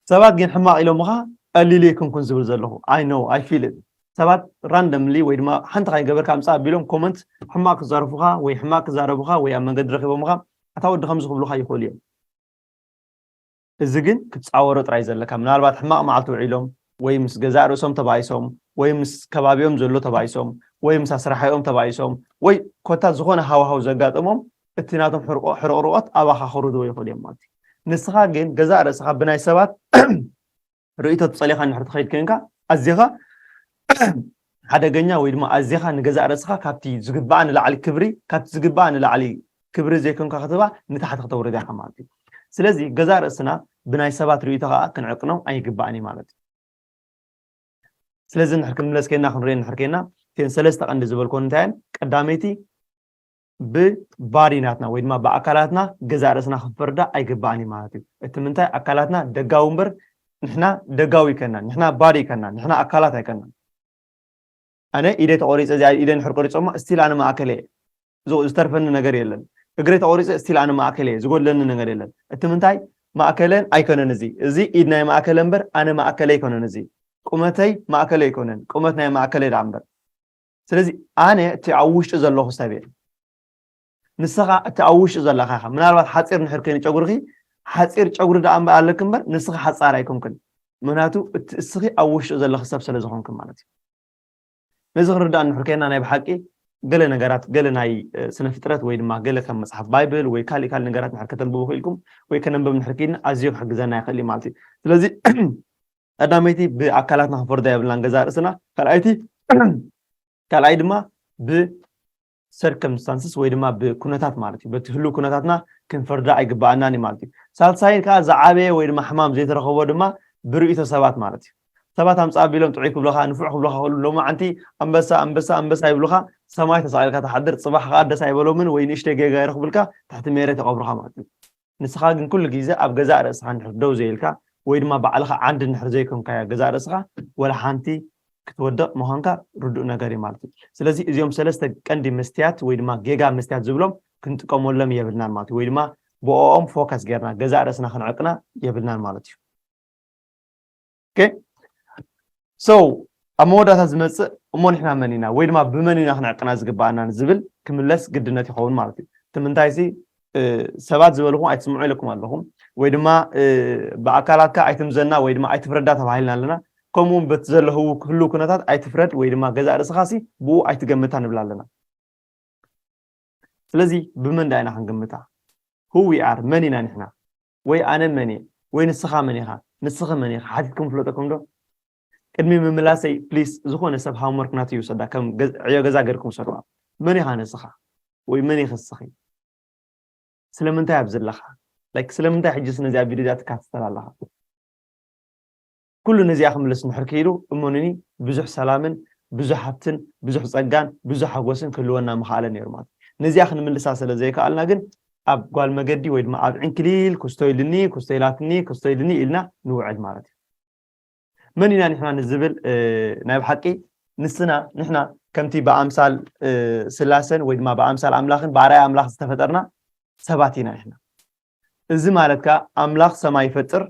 ሰባት ግን ሕማቕ ኢሎምኻ ቀሊል ኣይኮንኩን ዝብል ዘለኹ። I know, I feel it። ሰባት ራንደምሊ ወይ ድማ ሓንቲ ካይገበርካ ኣምጻእ ኣቢሎም ኮመንት ሕማቕ ክዛርፉኻ ወይ ሕማቕ ክዛረቡኻ ወይ ኣብ መንገዲ ረኺቦምኻ ኣታ ወዲ ከምዚ ክብሉኻ ይኽእሉ እዮም። እዚ ግን ክትጻወሮ ጥራይ ዘለካ። ምናልባት ሕማቕ መዓልቲ ውዒሎም ወይ ምስ ገዛእ ርእሶም ተባኢሶም ወይ ምስ ከባቢኦም ዘሎ ተባኢሶም ወይ ምስ ኣስራሓዮም ተባኢሶም ወይ ኮታ ዝኾነ ሃዋሃው ዘጋጠሞም እቲ ናቶም ሕርቆ-፣ ሕርቕርቆት ኣባኻ ክርድዎ ይኽእሉ እዮም ማለት እዩ። ንስኻ ግን ገዛእ ርእስኻ ብናይ ሰባት ርእይቶ ትጸሊኻ እንድሕር ትኸይድ ኮይንካ ኣዚኻ ሓደገኛ ወይ ድማ ኣዚኻ ንገዛእ ርእስኻ ካብቲ ዝግባኣ ንላዕሊ ክብሪ፣ ካብቲ ዝግባኣ ንላዕሊ ክብሪ ዘይኮንካ ክትባ ንታሕቲ ከተውርዳ ኢኻ ማለት እዩ። ስለዚ ገዛእ ርእስና ብናይ ሰባት ርእይቶ ኸኣ ክንዕቅኖም ኣይግባእን እዩ ማለት እዩ። ስለዚ እንድሕር ክንምለስ ኮይንና ክንሪኦ እንድሕር ኮይንና እተን ሰለስተ ቀንዲ ዝበልኮን እንታይ እየን? ቀዳመይቲ ብባዲ ናትና ወይ ድማ ብኣካላትና ገዛእ ርእስና ክንፈርዳ ኣይግባእን እዩ ማለት እዩ። እቲ ምንታይ ኣካላትና ደጋዊ እምበር ንሕና ደጋዊ ኣይከናን፣ ንሕና ባዲ ኣይከናን፣ ንሕና ኣካላት ኣይከናን። ኣነ ኢደይ ተቆሪጸ እዚኣ ኢደይ እንድሕር ቆሪጾማ ስቲል ኣነ ማእከለይ እየ። ዝ-፣ ዝተርፈኒ ነገር የለን። እግረይ ተቆሪጸ ስቲል ኣነ ማእከለይ እየ፣ ዝጎድለኒ ነገር የለን። እቲ ምንታይ ማእከለን ኣይኮነን እዚ። እዚ ኢድ ናይ ማእከለ እምበር ኣነ ማእከለይ ኣይኮነን እዚ። ቁመተይ ማእከለይ ኣይኮነን፣ ቁመት ናይ ማእከለይ ደኣ እምበር። ስለዚ ኣነ እቲ ኣብ ውሽጢ ዘለኹ ሰብ እየ። ንስኻ እቲ ኣብ ውሽጢ ዘለኻ ኢኻ። ምናልባት ሓጺር እንድሕር ኮይኑ ጨጉርኺ፣ ሓጺር ጨጉሪ ደኣ እምበር ኣለኪ እምበር ንስኺ ሓጻር ኣይኮንክን። ምኽንያቱ እቲ እስኺ ኣብ ውሽጢ ዘለኺ ሰብ ስለ ዝኾንኪ ማለት እዩ። ነዚ ክንርዳእ እንድሕር ኮይንና ናይ ብሓቂ ገለ ነገራት፣ ገለ ናይ፣ እ፣ ስነ ፍጥረት ወይ ድማ ገለ ከም መጽሓፍ ባይብል ወይ ካልእ ካልእ ነገራት እንድሕር ከተንብቡ ክኢልኩም ወይ ከነንብብ እንድሕር ክኢልና ኣዝዩ ክሕግዘና ይኽእል እዩ ማለት እዩ። ስለዚ ቀዳመይቲ ብኣካላትና ክንፈርዳ የብልናን ገዛእ ርእስና። ካልኣይቲ፣ ካልኣይ ድማ ብሰርከምስታንስስ ወይ ድማ ብኩነታት ማለት እዩ። በቲ ህሉው ኩነታትና ክንፈርዳ ኣይግባኣናን እዩ ማለት እዩ። ሳልሳይ ከዓ ዝዓበየ ወይ ድማ ሕማም ዘይተረኸቦ ድማ ብርእይቶ ሰባት ማለት እዩ። ሰባት ኣምጻእ ኣቢሎም ጥዑይ ክብሉኻ፣ ንፉዕ ክብሉኻ ከሉ ሎማዓንቲ ኣንበሳ፣ ኣንበሳ፣ ኣንበሳ ይብሉኻ፣ ሰማይ ተሳቒልካ ትሓድር፣ ጽባሕ ከዓ ደስ ኣይበሎምን ወይ ንእሽተይ ጌጋ ይረኽቡልካ፣ ትሕቲ ሜሬት ይቐብሩኻ ማለት እዩ። ንስኻ ግን ኩሉ ግዜ ኣብ ገዛእ ርእስኻ እንድሕር ደው ዘይልካ ወይ ድማ ባዕልኻ ዓንዲ እንድሕር ዘይኮንካዮ ገዛእ ርእስኻ ወላ ሓንቲ ክትወድቕ ምዃንካ ርዱእ ነገር እዩ ማለት እዩ። ስለዚ እዚኦም ሰለስተ ቀንዲ መስትያት ወይ ድማ ጌጋ መስትያት ዝብሎም ክንጥቀመሎም የብልናን ማለት እዩ። ወይ ድማ ብኦኦም ፎከስ ጌርና ገዛእ ርእስና ክንዕቅና የብልናን ማለት እዩ። ኦኬ? ሶ ኣብ መወዳእታ ዝመፅእ እሞ ንሕና መን ኢና ወይ ድማ ብመን ኢና ክንዕቅና ዝግባኣና ዝብል ክምለስ ግድነት ይኸውን ማለት እዩ። እቲ ምንታይሲ ሰባት ዝበልኹም ኣይትስምዑ ኢለኩም ኣለኹም ወይ ድማ ብኣካላትካ ኣይትምዘና ወይ ድማ ኣይትፍረዳ ተባሂልና ኣለና። ከምኡ እውን በቲ ዘሎ ህልው ኩነታት ኣይትፍረድ ወይ ድማ ገዛእ ርእስኻሲ ብኡ ኣይትገምታ ንብል ኣለና። ስለዚ ብመን ዳ ኢና ክንግምታ? Who we are? መን ኢና ንሕና? ወይ ኣነ መን እየ? ወይ ንስኻ መን ኢኻ? ንስኺ መን ኢኻ? ሓቲትኩም ፍለጠኩም ዶ? ቅድሚ ምምላሰይ ፕሊስ ዝኾነ ሰብ ሃምወርክ ናቱ ይውሰዳ፣ ከም ዕዮ ገዛ ገርኩም ሰድዋ። መን ኢኻ ንስኻ? ወይ መን ኢኺ ንስኺ? ስለምንታይ ኣብዚ ኣለኻ? ላይክ ስለምንታይ ሕጂ ነዚኣ ቪድዮ እዚኣ ትካታተል ኣለኻ? ኩሉ ነዚኣ ክምልስ እንድሕር ክኢሉ እመኑኒ ብዙሕ ሰላምን ብዙሕ ሃብትን ብዙሕ ፀጋን ብዙሕ ሓጎስን ክህልወና ምኽኣለ ነይሩ ማለት እዩ። ነዚኣ ክንምልሳ ስለ ዘይከኣልና ግን ኣብ ጓል መገዲ ወይ ድማ ኣብ ዕንክሊል ክስቶ ኢልኒ ክስቶ ኢላትኒ ክስቶ ኢልኒ ኢልና ንውዕል ማለት እዩ። መን ኢና ንሕና ንዝብል ናይ ብሓቂ ንስና ንሕና ከምቲ ብኣምሳል ስላሰን ወይ ድማ ብኣምሳል ኣምላኽን ብኣርኣያ ኣምላኽ ዝተፈጠርና ሰባት ኢና ንሕና። እዚ ማለት ከኣ ኣምላኽ ሰማይ ይፈጥር፣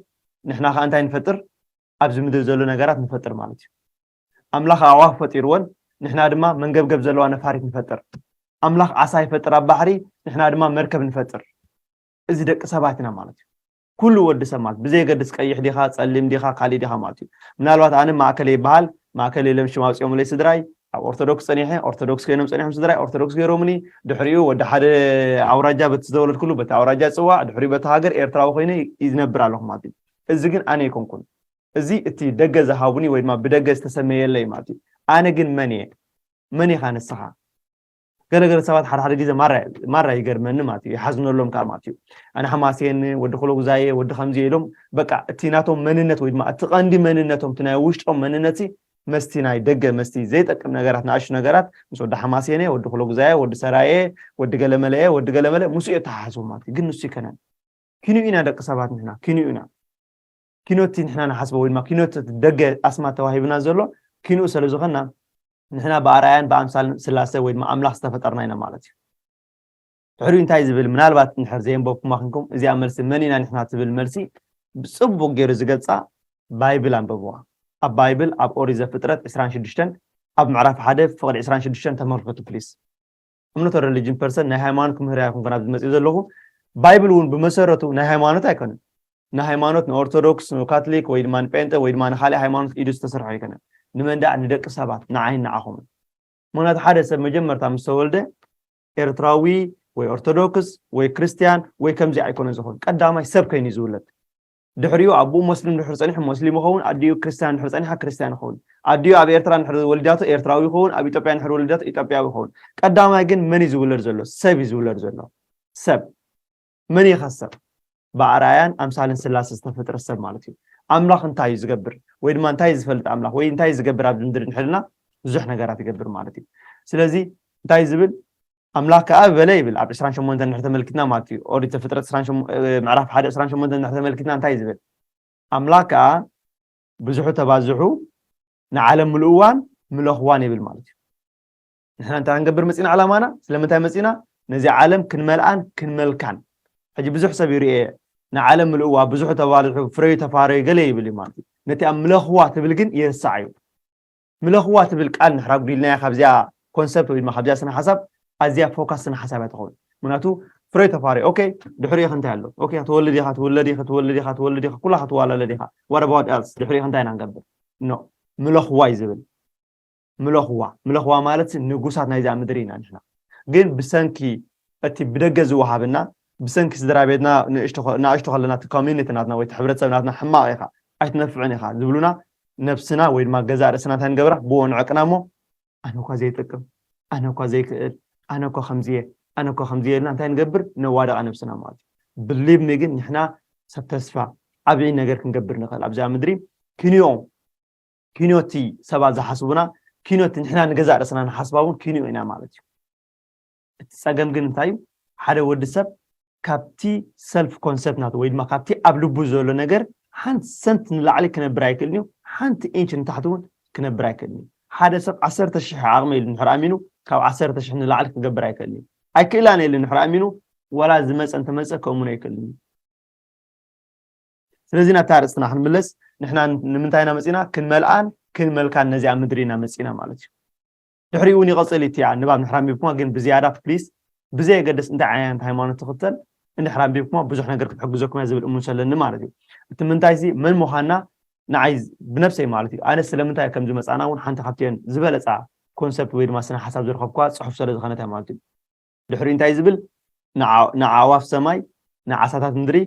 ንሕና ከኣ እንታይ ንፈጥር? ኣብዚ ምድሪ ዘሎ ነገራት ንፈጥር ማለት እዩ። ኣምላኽ ኣዕዋፍ ፈጢርወን፣ ንሕና ድማ መንገብገብ ዘለዋ ነፋሪት ንፈጥር። ኣምላኽ ዓሳ ይፈጥር ኣብ ባሕሪ፣ ንሕና ድማ መርከብ ንፈጥር። እዚ ደቂ ሰባት ኢና ማለት እዩ። ኩሉ ወዲ ሰብ ማለት ብዘየገድስ ቀይሕ ዲኻ ጸሊም ዲኻ ካሊእ ዲኻ ማለት እዩ። ምናልባት ኣነ ማእከለ ይበሃል ማእከለ ኢሎም ሽም ኣውፂኦምለይ ስድራይ ኣብ ኦርቶዶክስ ፀኒሐ ኦርቶዶክስ ኮይኖም ፀኒሖም ስድራይ ኦርቶዶክስ ገይሮምኒ። ድሕሪኡ ወዲ ሓደ ኣውራጃ በቲ ዝተወለድኩሉ በቲ ኣውራጃ ይፅዋዕ ድሕሪኡ በቲ ሃገር ኤርትራዊ ኮይነ ይዝነብር ኣለኹ ማለት እዩ። እዚ ግን ኣነ ኣይኮንኩን። እዚ እቲ ደገ ዝሃቡኒ ወይ ድማ ብደገ ዝተሰመየለይ ማለት እዩ። ኣነ ግን መን እየ? መን ኢኻ ንስኻ? ገለገለ ሰባት ሓደ ሓደ ግዜ ማራ ይገርመኒ ማለት እዩ። ይሓዝነሎም ከዓ ማለት እዩ። ኣነ ሓማሴን ወዲ ክሎ ጉዛየ ወዲ ከምዚ ኢሎም በቃ እቲ ናቶም መንነት ወይ ድማ እቲ ቀንዲ መንነቶም እቲ ናይ ውሽጦም መንነት መስቲ ናይ ደገ መስቲ ዘይጠቅም ነገራት ንኣሹ ነገራት ምስ ወዲ ሓማሴነ ወዲ ክሎ ጉዛየ ወዲ ሰራየ ወዲ ገለመለየ ወዲ ገለመለ ምስ የተሓሓዝቡ ማለት እዩ። ግን ንሱ ይከነን ኪንኡ ኢና ደቂ ሰባት ንሕና ኪንኡ ኢና። ኪኖቲ ንሕና ንሓስቦ ወይ ድማ ኪኖቲ ደገ ኣስማት ተዋሂብና ዘሎ ኪንኡ ስለ ዝኾንና ንሕና ብኣርኣያን ብኣምሳልን ስላሰ ወይ ድማ ኣምላኽ ዝተፈጠርና ኢና ማለት እዩ። ድሕሪኡ እንታይ ዝብል ምናልባት እንድሕር ዘየንበብኩማ ክንኩም እዚኣ መልሲ መን ኢና ንሕና ትብል መልሲ ብፅቡቅ ገይሩ ዝገልፃ ባይብል ኣንበብዋ። ኣብ ባይብል ኣብ ኦሪት ዘፍጥረት ዕስራን ሽዱሽተን ኣብ ምዕራፍ ሓደ ፍቅዲ ዕስራን ሽዱሽተን ተመልከቱ ፕሊስ። I'm not religion person ናይ ሃይማኖት ክምህር ኣይኮንኩን ኣብዚ መፅኡ ዘለኹ። ባይብል እውን ብመሰረቱ ናይ ሃይማኖት ኣይኮነን። ንሃይማኖት ንኦርቶዶክስ ንካቶሊክ ወይ ድማ ንጴንጠ ወይ ድማ ንካሊእ ሃይማኖት ኢዱ ዝተሰርሐ ኣይኮነን። ንመን ደኣ ንደቂ ሰባት ንዓይን ንዓኹምን። ምክንያቱ ሓደ ሰብ መጀመርታ ምስ ተወልደ ኤርትራዊ ወይ ኦርቶዶክስ ወይ ክርስትያን ወይ ከምዚ ኣይኮነ ዝኸውን። ቀዳማይ ሰብ ከይኑ እዩ ዝውለድ። ድሕሪኡ ኣቦኡ ሞስሊም ድሕር ጸኒሑ ሞስሊም ይኸውን፣ ኣዲኡ ክርስትያን ድሕር ጸኒሓ ክርስትያን ይኸውን። ኣዲኡ ኣብ ኤርትራ ድሕር ወሊዳቶ ኤርትራዊ ይኸውን፣ ኣብ ኢትዮጵያ ድሕር ወሊዳቶ ኢትዮጵያዊ ይኸውን። ቀዳማይ ግን መን እዩ ዝውለድ ዘሎ? ሰብ እዩ ዝውለድ ዘሎ። ሰብ መን እዩ ከ ሰብ? ብኣርኣያን ኣምሳልን ስላሰ ዝተፈጥረ ሰብ ማለት እዩ። ኣምላኽ እንታይ እዩ ዝገብር ወይ ድማ እንታይ እዩ ዝፈልጥ ኣምላኽ ወይ እንታይ እዩ ዝገብር ኣብዚ ምድሪ እንድሕር ኢልና ብዙሕ ነገራት ይገብር ማለት እዩ። ስለዚ እንታይ እዩ ዝብል ኣምላኽ ከኣ በለ ይብል ኣብ ዕስራን ሸሞንተን እንድሕር ተመልኪትና ማለት እዩ። ኦሪት ዘፍጥረት ዕስራን ሸሞንተ ምዕራፍ ሓደ ዕስራን ሸሞንተን እንድሕር ተመልኪትና እንታይ እዩ ዝብል? ኣምላኽ ከኣ ብዙሑ ተባዝሑ ንዓለም ምልእዋን ምለኽዋን ይብል ማለት እዩ። ንሕና እንታይ ክንገብር መጺና ዕላማና? ስለምንታይ መጺና? ነዚ ዓለም ክንመልኣን ክንመልካን። ሕጂ ብዙሕ ሰብ ይርእየ ንዓለም ምልእዋ ብዙሑ ተባዝሑ ፍረዩ ተፋረዩ ገለ ይብል እዩ ማለት እዩ። ነቲ ኣብ ምለኽዋ ትብል ግን ይርሳዕ እዩ። ምለኽዋ ትብል ቃል ንሕራ ጉዲልናያ ካብዚኣ ኮንሰፕት ወይ ድማ ካብዚኣ ስነ ሓሳብ ኣዝያ ፎካስ ስነ ሓሳብ እያ ትኸውን። ምክንያቱ ፍረዩ ተፋረዩ ኦኬ ድሕሪኡ እንታይ ኣሎ? ኦኬ ትወልድ ኢኻ ትውለድ ኢኻ ትወልድ ኢኻ ትወልድ ኢኻ ኩላ ክትዋላለድ ኢኻ። What about else? ድሕሪኡ እንታይ ኢና ንገብር? ኖ ምለኽዋ እዩ ዝብል። ምለኽዋ ምለኽዋ ማለት ንጉሳት ናይዛ ምድሪ ኢና ንሕና። ግን ብሰንኪ እቲ ብደገ ዝወሃብና ብሰንኪ ስድራ ቤትና ንእሽቶ ከ- ንኣሽቶ ከለና እቲ ኮሚኒቲ ናትና ወይ እቲ ሕብረተሰብ ናትና ሕማቕ ኢኻ ኣይትነፍዕን ኢኻ ዝብሉና ነብስና ወይ ድማ ገዛእ ርእስና እንታይ ንገብራ ብዎ ንዕቅና እሞ ኣነ እኳ ዘይጠቅም ኣነ እኳ ዘይክእል ኣነ እኳ ከምዚየ ኣነ እኳ ከምዚየ ኢልና እንታይ ንገብር ነዋደቓ ነብስና ማለት እዩ። ብሊቭ ሚ ግን ንሕና ሰብ ተስፋ ዓብዪ ነገር ክንገብር ንኽእል ኣብዚኣ ምድሪ ክንዮ ኪኖቲ ሰባት ዝሓስቡና ኪኖቲ ንሕና ንገዛእ ርእስና ንሓስባ እውን ኪንኡ ኢና ማለት እዩ። እቲ ፀገም ግን እንታይ እዩ? ሓደ ወዲ ሰብ ካብቲ ሰልፍ ኮንሰፕት ናቱ ወይ ድማ ካብቲ ኣብ ልቡ ዘሎ ነገር ሓንቲ ሰንት ንላዕሊ ክነብር ኣይክእልን እዩ። ሓንቲ ኢንች ንታሕቲ እውን ክነብር ኣይክእልን እዩ። ሓደ ሰብ ዓሰርተ ሽሕ ዓቕሚ ኢሉ እንድሕር ኣሚኑ ካብ ዓሰርተ ሽሕ ንላዕሊ ክገብር ኣይክእልን እዩ። ኣይክእላን ኢሉ እንድሕር ኣሚኑ ዋላ ዝመፀ እንተመፀ ከእምኖ ኣይክእልን እዩ። ስለዚ ናብታ ኣርእስትና ክንምለስ ንሕና ንምንታይ ኢና መፂና ክንመልኣን ክንመልካን ነዚኣ ምድሪ ኢና መፂና ማለት እዩ። ድሕሪኡ እውን ይቐፅል እዩ። እቲኣ ንባብ ንድሕር ኣንቢብኩማ ግን ብዝያዳ ፕሊስ ብዘየገድስ እንታይ ዓይነት ሃይማኖት ትኽተል እንድሕር ኣንቢብኩማ ብዙሕ ነገር ክትሕግዘኩም እያ ዝብል እምነት ኣለኒ ማለት እዩ። እቲ ምንታይ ሲ መን ምዃንና ንዓይ ብነብሰይ ማለት እዩ። ኣነ ስለምንታይ ከምዚ መፃና እውን ሓንቲ ካብቲአን ዝበለፃ ኮንሰፕት ወይ ድማ ስነ ሓሳብ ዝረኸብኳ ፅሑፍ ስለ ዝኾነት እያ ማለት እዩ። ድሕሪ እንታይ ዝብል ንዓዋፍ ሰማይ ንዓሳታት ምድሪ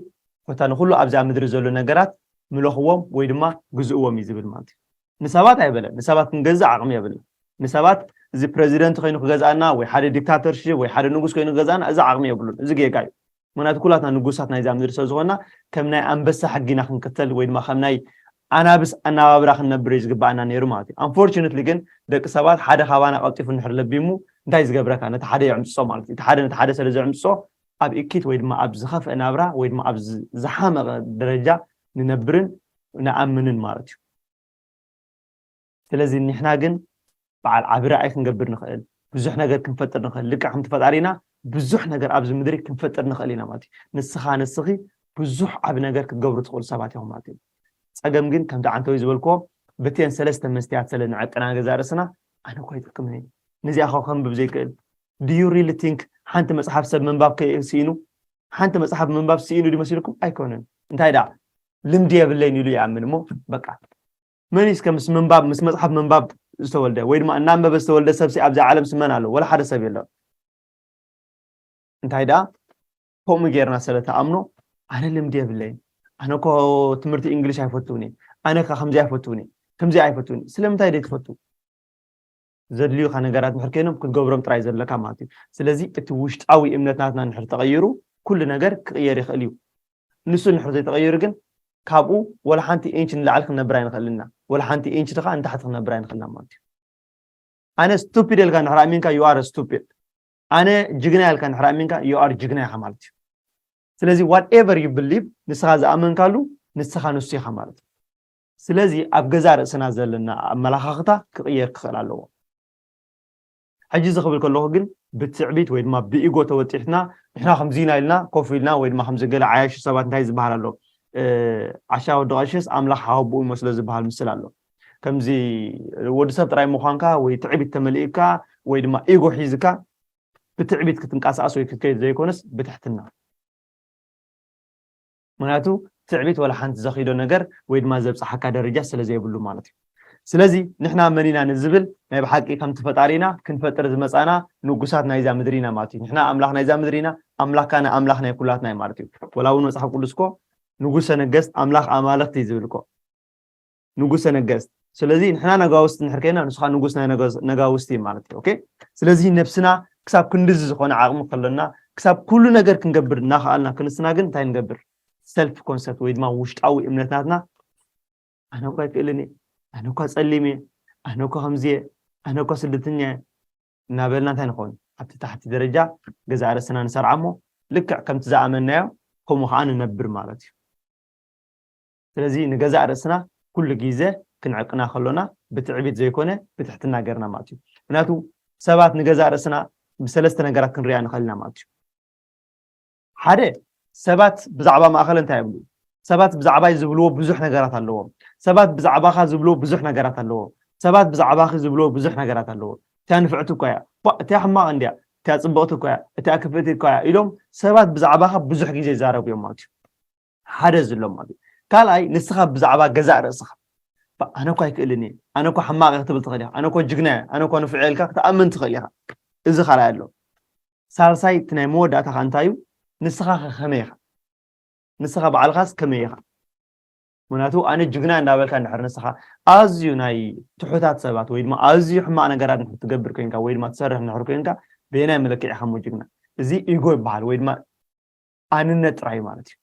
ኮታ ንኩሉ ኣብዛ ምድሪ ዘሎ ነገራት ምለኽዎም ወይ ድማ ግዝእዎም እዩ ዝብል ማለት እዩ። ንሰባት ኣይበለን። ንሰባት ክንገዝእ ዓቕሚ የብልና። ንሰባት እዚ ፕረዚደንት ኮይኑ ክገዝኣና ወይ ሓደ ዲክታተርሽፕ ወይ ሓደ ንጉስ ኮይኑ ክገዝኣና እዚ ዓቕሚ የብሉን። እዚ ጌጋ እዩ። ምክንያቱ ኩላትና ንጉሳት ናይዛ ምድሪ ስለ ዝኾንና ከም ናይ ኣንበሳ ሕጊና ክንክተል ወይ ድማ ከም ናይ ኣናብስ ኣናባብራ ክንነብር እዩ ዝግባኣና ነይሩ ማለት እዩ። ኣንፎርቹነትሊ ግን ደቂ ሰባት ሓደ ካባና ቀልጢፉ እንድሕር ለቢሙ እንታይ ዝገብረካ ነቲ ሓደ የዕምፅፆ ማለት እዩ። እቲ ሓደ ነቲ ሓደ ስለ ዘዕምፅፆ ኣብ እኪት ወይ ድማ ኣብ ዝኸፍአ ናብራ ወይ ድማ ኣብ ዝሓመቐ ደረጃ ንነብርን ንኣምንን ማለት እዩ። ስለዚ ንሕና ግን በዓል ዓቢ ራእይ ክንገብር ንኽእል፣ ብዙሕ ነገር ክንፈጥር ንኽእል። ልክዕ ከምቲ ፈጣሪና ብዙሕ ነገር ኣብዚ ምድሪ ክንፈጥር ንኽእል ኢና ማለት እዩ። ንስኻ ንስኺ ብዙሕ ዓቢ ነገር ክትገብሩ ትኽእሉ ሰባት ኢኹም ማለት እዩ። ፀገም ግን ከምቲ ዓንተዊ ዝበልክዎ በቲአን ሰለስተ መስትያት ስለ ንዕቅና ገዛ ርእስና ኣነ እኳ ይጠቅምን እየ፣ ነዚኣ ኸ ከንብብ ዘይክእል do you really think ሓንቲ መፅሓፍ ሰብ ምንባብ ስኢኑ ሓንቲ መፅሓፍ ምንባብ ስኢኑ ድመሲልኩም ኣይኮነን። እንታይ ደኣ ልምዲ የብለይን ኢሉ ይኣምን እሞ በቃ መን እስከ ምስ ምንባብ ምስ መፅሓፍ ምንባብ ዝተወልደ ወይ ድማ እናንበበ ዝተወልደ ሰብሲ ኣብዚ ዓለም ስመን ኣሎ ወላ ሓደ ሰብ የለን። እንታይ ደኣ ከምኡ ጌርና ስለ ተኣምኖ ኣነ ልምዲ የብለይን፣ ኣነ ኮ ትምህርቲ እንግሊሽ ኣይፈትውን እየ፣ ኣነ ከ ከምዚ ኣይፈትውን እየ፣ ከምዚ ኣይፈትውን እየ። ስለምንታይ ደይ ትፈቱ? ዘድልዩካ ነገራት ምሕር ኮይኖም ክትገብሮም ጥራይ ዘለካ ማለት እዩ። ስለዚ እቲ ውሽጣዊ እምነት ናትና ንሕር ተቐይሩ ኩሉ ነገር ክቕየር ይኽእል እዩ። ንሱ ንሕር ዘይተቐይሩ ግን ካብኡ ወላ ሓንቲ ኢንች ንላዕሊ ክንነብር ኣይንኽእልና፣ ወላ ሓንቲ ኢንች ድኻ ንታሕቲ ክንነብር ኣይንኽእልና ማለት እዩ። ኣነ ስቱፒድ ኢልካ ንድሕር ኣሚንካ you are stupid፣ ኣነ ጅግና ኢልካ ንድሕር ኣሚንካ you are ጅግና ኢኻ ማለት እዩ። ስለዚ whatever you believe ንስኻ ዝኣመንካሉ ንስኻ ንሱ ኢኻ ማለት እዩ። ስለዚ ኣብ ገዛ ርእስና ዘለና ኣመላኻኽታ ክቕየር ክኽእል ኣለዎ። ሕጂ እዚ ክብል ከለኹ ግን ብትዕቢት ወይ ድማ ብኢጎ ተወጢሕና ንሕና ከምዚ ኢና ኢልና ኮፍ ኢልና ወይ ድማ ከምዚ ገለ ዓያሹ ሰባት እንታይ ዝበሃል ኣሎ ዓሻ ወዲ ቀሽስ ኣምላኽ ሓወቦኡ ይመስሎ ዝበሃል ምስል ኣሎ። ከምዚ ወዲ ሰብ ጥራይ ምዃንካ ወይ ትዕቢት ተመሊእካ ወይ ድማ ኢጎ ሒዝካ ብትዕቢት ክትንቀሳቀስ ወይ ክትከይድ ዘይኮነስ ብትሕትና። ምክንያቱ ትዕቢት ወላ ሓንቲ ዘኺዶ ነገር ወይ ድማ ዘብፅሓካ ደረጃ ስለ ዘይብሉ ማለት እዩ። ስለዚ ንሕና መን ኢና ንዝብል ናይ ብሓቂ ከምቲ ፈጣሪና ክንፈጥር ዝመፃና ንጉሳት ናይዛ ምድሪ ኢና ማለት እዩ። ንሕና ኣምላኽ ናይዛ ምድሪ ኢና፣ ኣምላኽካ ንኣምላኽ ናይ ኩላትና እዩ ማለት እዩ። ወላ እውን መፅሓፍ ቅዱስ እኮ ንጉሰ ነገስት ኣምላኽ ኣማልኽቲ እዩ ዝብል እኮ። ንጉሰ ነገስት። ስለዚ ንሕና ነጋውስቲ እንድሕር ኮይና ንስኻ ንጉስ ናይ ነጋውስቲ ማለት እዩ። ኦኬ። ስለዚ ነብስና ክሳብ ክንድዚ ዝኾነ ዓቕሚ ከሎና ክሳብ ኩሉ ነገር ክንገብር እናኸኣልና ክንስና ግን እንታይ ንገብር? ሰልፍ ኮንሰፕት ወይ ድማ ውሽጣዊ እምነት ናትና ኣነ እኳ ኣይክእልን እየ፣ ኣነ እኳ ፀሊም እየ፣ ኣነ እኳ ከምዚ እየ፣ ኣነ እኳ ስደተኛ እየ እናበልና እንታይ ንኸውን? ኣብቲ ታሕቲ ደረጃ ገዛእ ርእስና ንሰርዓ እሞ ልክዕ ከምቲ ዝኣመንናዮ ከምኡ ከዓ ንነብር ማለት እዩ። ስለዚ ንገዛእ ርእስና ኩሉ ግዜ ክንዕቅና ከሎና ብትዕቢት ዘይኮነ ብትሕትና ገርና ማለት እዩ። ምክንያቱ ሰባት ንገዛእ ርእስና ብሰለስተ ነገራት ክንሪኣ ንኽእል ኢና ማለት እዩ። ሓደ ሰባት ብዛዕባ ማእኸል እንታይ ይብሉ? ሰባት ብዛዕባይ ዝብልዎ ብዙሕ ነገራት ኣለዎም። ሰባት ብዛዕባኻ ዝብልዎ ብዙሕ ነገራት ኣለዎም። ሰባት ብዛዕባኺ ዝብልዎ ብዙሕ ነገራት ኣለዎ። እቲያ ንፍዕቲ እኳ እያ፣ እቲያ ሕማቕ እንድያ፣ እቲያ ፅብቕቲ እኳ እያ፣ እቲያ ክፍእቲ እኳ እያ ኢሎም ሰባት ብዛዕባኻ ብዙሕ ግዜ ይዛረቡ እዮም ማለት እዩ። ሓደ ዝሎም ማለት እዩ። ካልኣይ ንስኻ ብዛዕባ ገዛእ ርእስኻ ኣነ እኳ ኣይክእልን እየ፣ ኣነ እኳ ሕማቕ እየ ክትብል ትኽእል ኢኻ፣ ኣነ እኳ ጅግና እየ፣ ኣነ እኳ ንፍዕ ኢልካ ክትኣምን ትኽእል ኢኻ። እዚ ካልኣይ ኣሎ። ሳልሳይ እቲ ናይ መወዳእታ ከዓ እንታይ እዩ? ንስኻ ከ ከመይ ኢኻ? ንስኻ ባዕልኻስ ከመይ ኢኻ? ምክንያቱ ኣነ ጅግና እንዳበልካ እንድሕር ንስኻ ኣዝዩ ናይ ትሑታት ሰባት ወይ ድማ ኣዝዩ ሕማቕ ነገራት እንድሕር ትገብር ኮይንካ ወይ ድማ ትሰርሕ እንድሕር ኮይንካ በየናይ መለክዒ ኢኻ እሞ ጅግና? እዚ ኢጎ ይበሃል ወይ ድማ ኣንነት ጥራይ ማለት እዩ።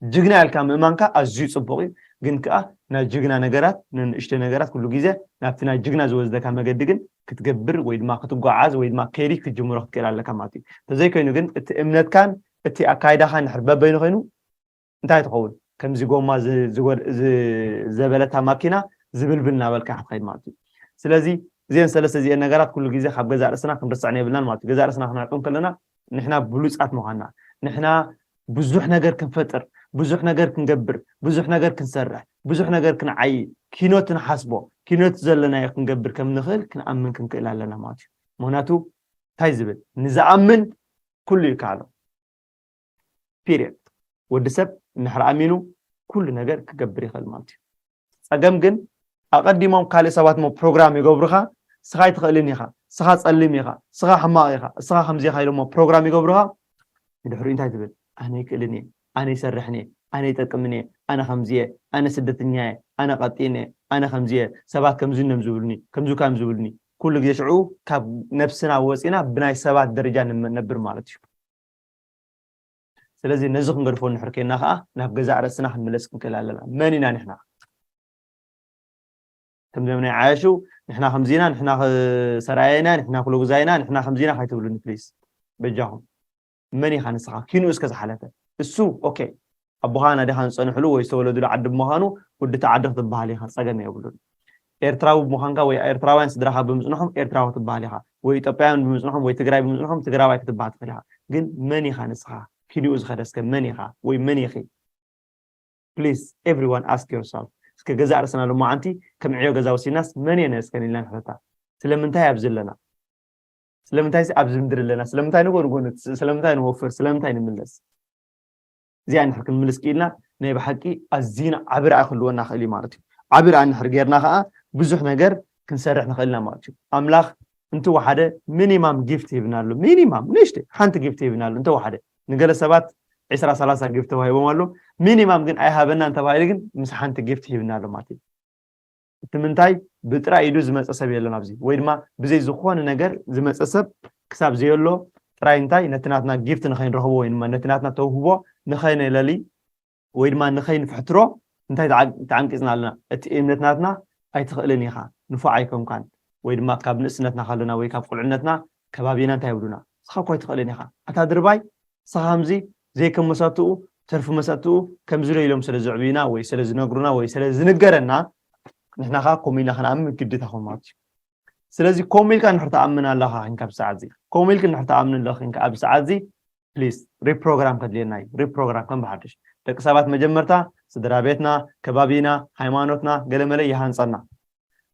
ጅግና ኢልካ ምእማንካ ኣዝዩ ፅቡቕ እዩ፣ ግን ከዓ ናይ ጅግና ነገራት ንንእሽተይ ነገራት ኩሉ ግዜ ናብቲ ናይ ጅግና ዝወስደካ መገዲ ግን ክትገብር ወይ ድማ ክትጓዓዝ ወይ ድማ ከይዲ ክትጅምሮ ክትክእል ኣለካ ማለት እዩ። ተዘይኮይኑ ግን እቲ እምነትካን እቲ ኣካይዳኻን እንድሕር በበይኑ ኮይኑ እንታይ ትኸውን? ከምዚ ጎማ ዘበለታ ማኪና ዝብልብል እናበልካ ክትኸይድ ማለት እዩ። ስለዚ እዚአን ሰለስተ እዚአን ነገራት ኩሉ ግዜ ካብ ገዛእ ርእስና ክንርስዐን የብልናን ማለት እዩ። ገዛእ ርእስና ክንዕቅን ከለና ንሕና ብሉፃት ምዃንና፣ ንሕና ብዙሕ ነገር ክንፈጥር፣ ብዙሕ ነገር ክንገብር፣ ብዙሕ ነገር ክንሰርሕ፣ ብዙሕ ነገር ክንዓይ፣ ኪኖት ንሓስቦ፣ ኪኖት ዘለናዮ ክንገብር ከም ንኽእል ክንኣምን ክንክእል ኣለና ማለት እዩ። ምክንያቱ እንታይ ዝብል ንዝኣምን ኩሉ ይከኣሎ። ፒሪየድ። ወዲ ሰብ እንድሕር ኣሚኑ ኩሉ ነገር ክገብር ይኽእል ማለት እዩ። ፀገም ግን ኣቐዲሞም ካልእ ሰባት ሞ ፕሮግራም ይገብሩኻ። ስኻ ኣይትኽእልን ኢኻ፣ ስኻ ፀሊም ኢኻ፣ ስኻ ሕማቕ ኢኻ፣ ስኻ ከምዚ ኢኻ ኢሎሞ ፕሮግራም ይገብሩኻ። ድሕሪኡ እንታይ ትብል? ኣነ ይክእልን እየ፣ ኣነ ይሰርሕን እየ፣ ኣነ ይጠቅምን እየ፣ ኣነ ከምዚ እየ፣ ኣነ ስደተኛ እየ፣ ኣነ ቀጢን እየ፣ ኣነ ከምዚ እየ፣ ሰባት ከምዚ እዮም ዝብሉኒ፣ ከምዚ እኳ እዮም ዝብሉኒ። ኩሉ ግዜ ሽዑ ካብ ነብስና ወፂና ብናይ ሰባት ደረጃ ንነብር ማለት እዩ። ስለዚ ነዚ ክንገድፎ እንድሕር ኮይና ከዓ ናብ ገዛእ ርእስና ክንምለስ ክንክእል ኣለና። መን ኢና ንሕና? ከምዚኦም ናይ ዓያሹ ንሕና ከምዚና፣ ንሕና ሰራየና፣ ንሕና ኩለጉዛይና፣ ንሕና ከምዚና ካይትብሉኒ ፕሊስ በጃኹም። መን ኢኻ ንስኻ? ኪንኡ እስከ ዝሓለፈ እሱ ኦኬ ኣቦኻ ናዲኻ ዝፀንሕሉ ወይ ዝተወለድሉ ዓዲ ብምዃኑ ውድቲ ዓዲ ክትበሃል ኢኻ፣ ፀገም የብሉን። ኤርትራዊ ብምዃንካ ወይ ኤርትራውያን ስድራኻ ብምፅንሖም ኤርትራዊ ክትበሃል ኢኻ፣ ወይ ኢትዮጵያውያን ብምፅንሖም ወይ ትግራይ ብምፅንሖም ትግራዋይ ክትበሃል ትኽእል ኢኻ። ግን መን ኢኻ ንስኻ? ኪንኡ ዝኸደ እስከ መን ኢኻ ወይ መን ኢኺ? Please everyone ask yourself። እስከ ገዛእ ርእስና ሎማዓንቲ ከም ዕዮ ገዛ ወሲድናስ መን እየ እስከ ኢልና ንሕተታ። ስለምንታይ ኣብዚ ኣለና? ስለምንታይ ኣብዚ ምድሪ ኣለና? ስለምንታይ ንጎ ንጎ ንት-፣ ስለምንታይ ንወፍር? ስለምንታይ ንምለስ? እዚኣ እንድሕር ክንምልስ ክኢልና ናይ ብሓቂ ኣዝና ዓቢ ራእይ ክህልወና ክእል እዩ ማለት እዩ። ዓቢ ራእይ እንድሕር ጌርና ከዓ ብዙሕ ነገር ክንሰርሕ ንኽእል ኢና ማለት እዩ። ኣምላኽ እንተወሓደ ሚኒማም ጊፍት ሂብና ኣሎ። ሚኒማም ንእሽተይ ሓንቲ ጊፍት ሂብና ኣሎ። እንተወሓደ ንገለ ሰባት ዒስራ ሰላሳ ጊፍት ተዋሂቦም ኣሎ። ሚኒማም ግን ኣይሃበና እንተባሂሉ ግን ምስ ሓንቲ ጊፍት ሂብና ኣሎ ማለት እዩ። እቲ ምንታይ ብጥራይ ኢዱ ዝመፀ ሰብ የለን ኣብዚ፣ ወይ ድማ ብዘይ ዝኾነ ነገር ዝመፀ ሰብ ክሳብ ዘየሎ ጥራይ እንታይ ነቲ ናትና ጊፍት ንኸይንረኽቦ ወይ ድማ ነቲ ናትና ተውህቦ ንኸይነለሊ ወይ ድማ ንኸይንፍሕትሮ እንታይ ተዓ-፣ ተዓንቂፅና ኣለና? እቲ እምነት ናትና ኣይትኽእልን ኢኻ፣ ንፉዕ ኣይኮንካን፣ ወይ ድማ ካብ ንእስነትና ከለና ወይ ካብ ቁልዕነትና ከባቢና እንታይ ይብሉና? ንስኻ እኮ ኣይትኽእልን ኢኻ፣ ኣታ ድርባይ፣ ንስኻ ከምዚ ዘይከም መሳትኡ፣ ተርፊ መሳትኡ ከምዚ ዶ ኢሎም ስለ ዘዕብዩና ወይ ስለ ዝነግሩና ወይ ስለ ዝንገረና ንሕና ኸዓ ከምኡ ኢልና ክንኣምን ግዴታ ኾን ማለት እዩ። ስለዚ ከምኡ ኢልካ እንድሕር ትኣምን ኣለኻ ኺንካ ኣብዚ ሰዓት እዚ፣ ከምኡ ኢልክ እንድሕር ትኣምን ኣለኺ ኺንካ ኣብዚ ሰዓት እዚ ፕሊስ ሪፕሮግራም ከድልየና እዩ። ሪፕሮግራም ከም ብሓድሽ ደቂ ሰባት መጀመርታ ስድራ ቤትና፣ ከባቢና፣ ሃይማኖትና ገለመለ ይሃንፀና።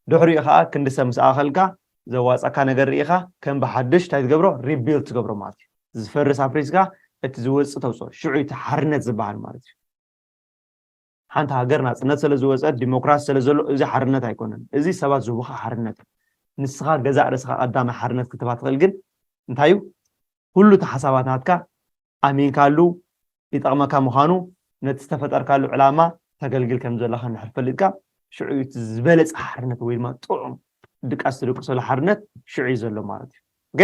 ድሕሪኡ ኸዓ ክንዲ ሰብ ምስ ኣኸልካ ዘዋፀካ ነገር ርኢኻ ከም ብሓድሽ እንታይ ትገብሮ? ሪቢልድ ትገብሮ ማለት እዩ። ዝፈርስ ኣፍሪስካ እቲ ዝወፅእ ተውፅኦ። ሽዑ እቲ ሓርነት ዝበሃል ማለት እዩ። ሓንቲ ሃገር ናፅነት ስለ ዝወፀት ዲሞክራሲ ስለ ዘሎ እዚ ሓርነት ኣይኮነን። እዚ ሰባት ዝህቡኻ ሓርነት እዩ። ንስኻ ገዛእ ርእስኻ ቀዳማይ ሓርነት ክትባ ትኽእል ግን እንታይ እዩ? ኩሉ እቲ ሓሳባት ናትካ ኣሚንካሉ ይጠቕመካ ምዃኑ ነቲ ዝተፈጠርካሉ ዕላማ ተገልግል ከም ዘለኻ እንድሕር ፈሊጥካ ሽዑ እዩ እቲ ዝበለፀ ሓርነት ወይ ድማ ጥዑም ድቃስ ትድቅሰሉ ሓርነት ሽዑ እዩ ዘሎ ማለት እዩ። ኦኬ?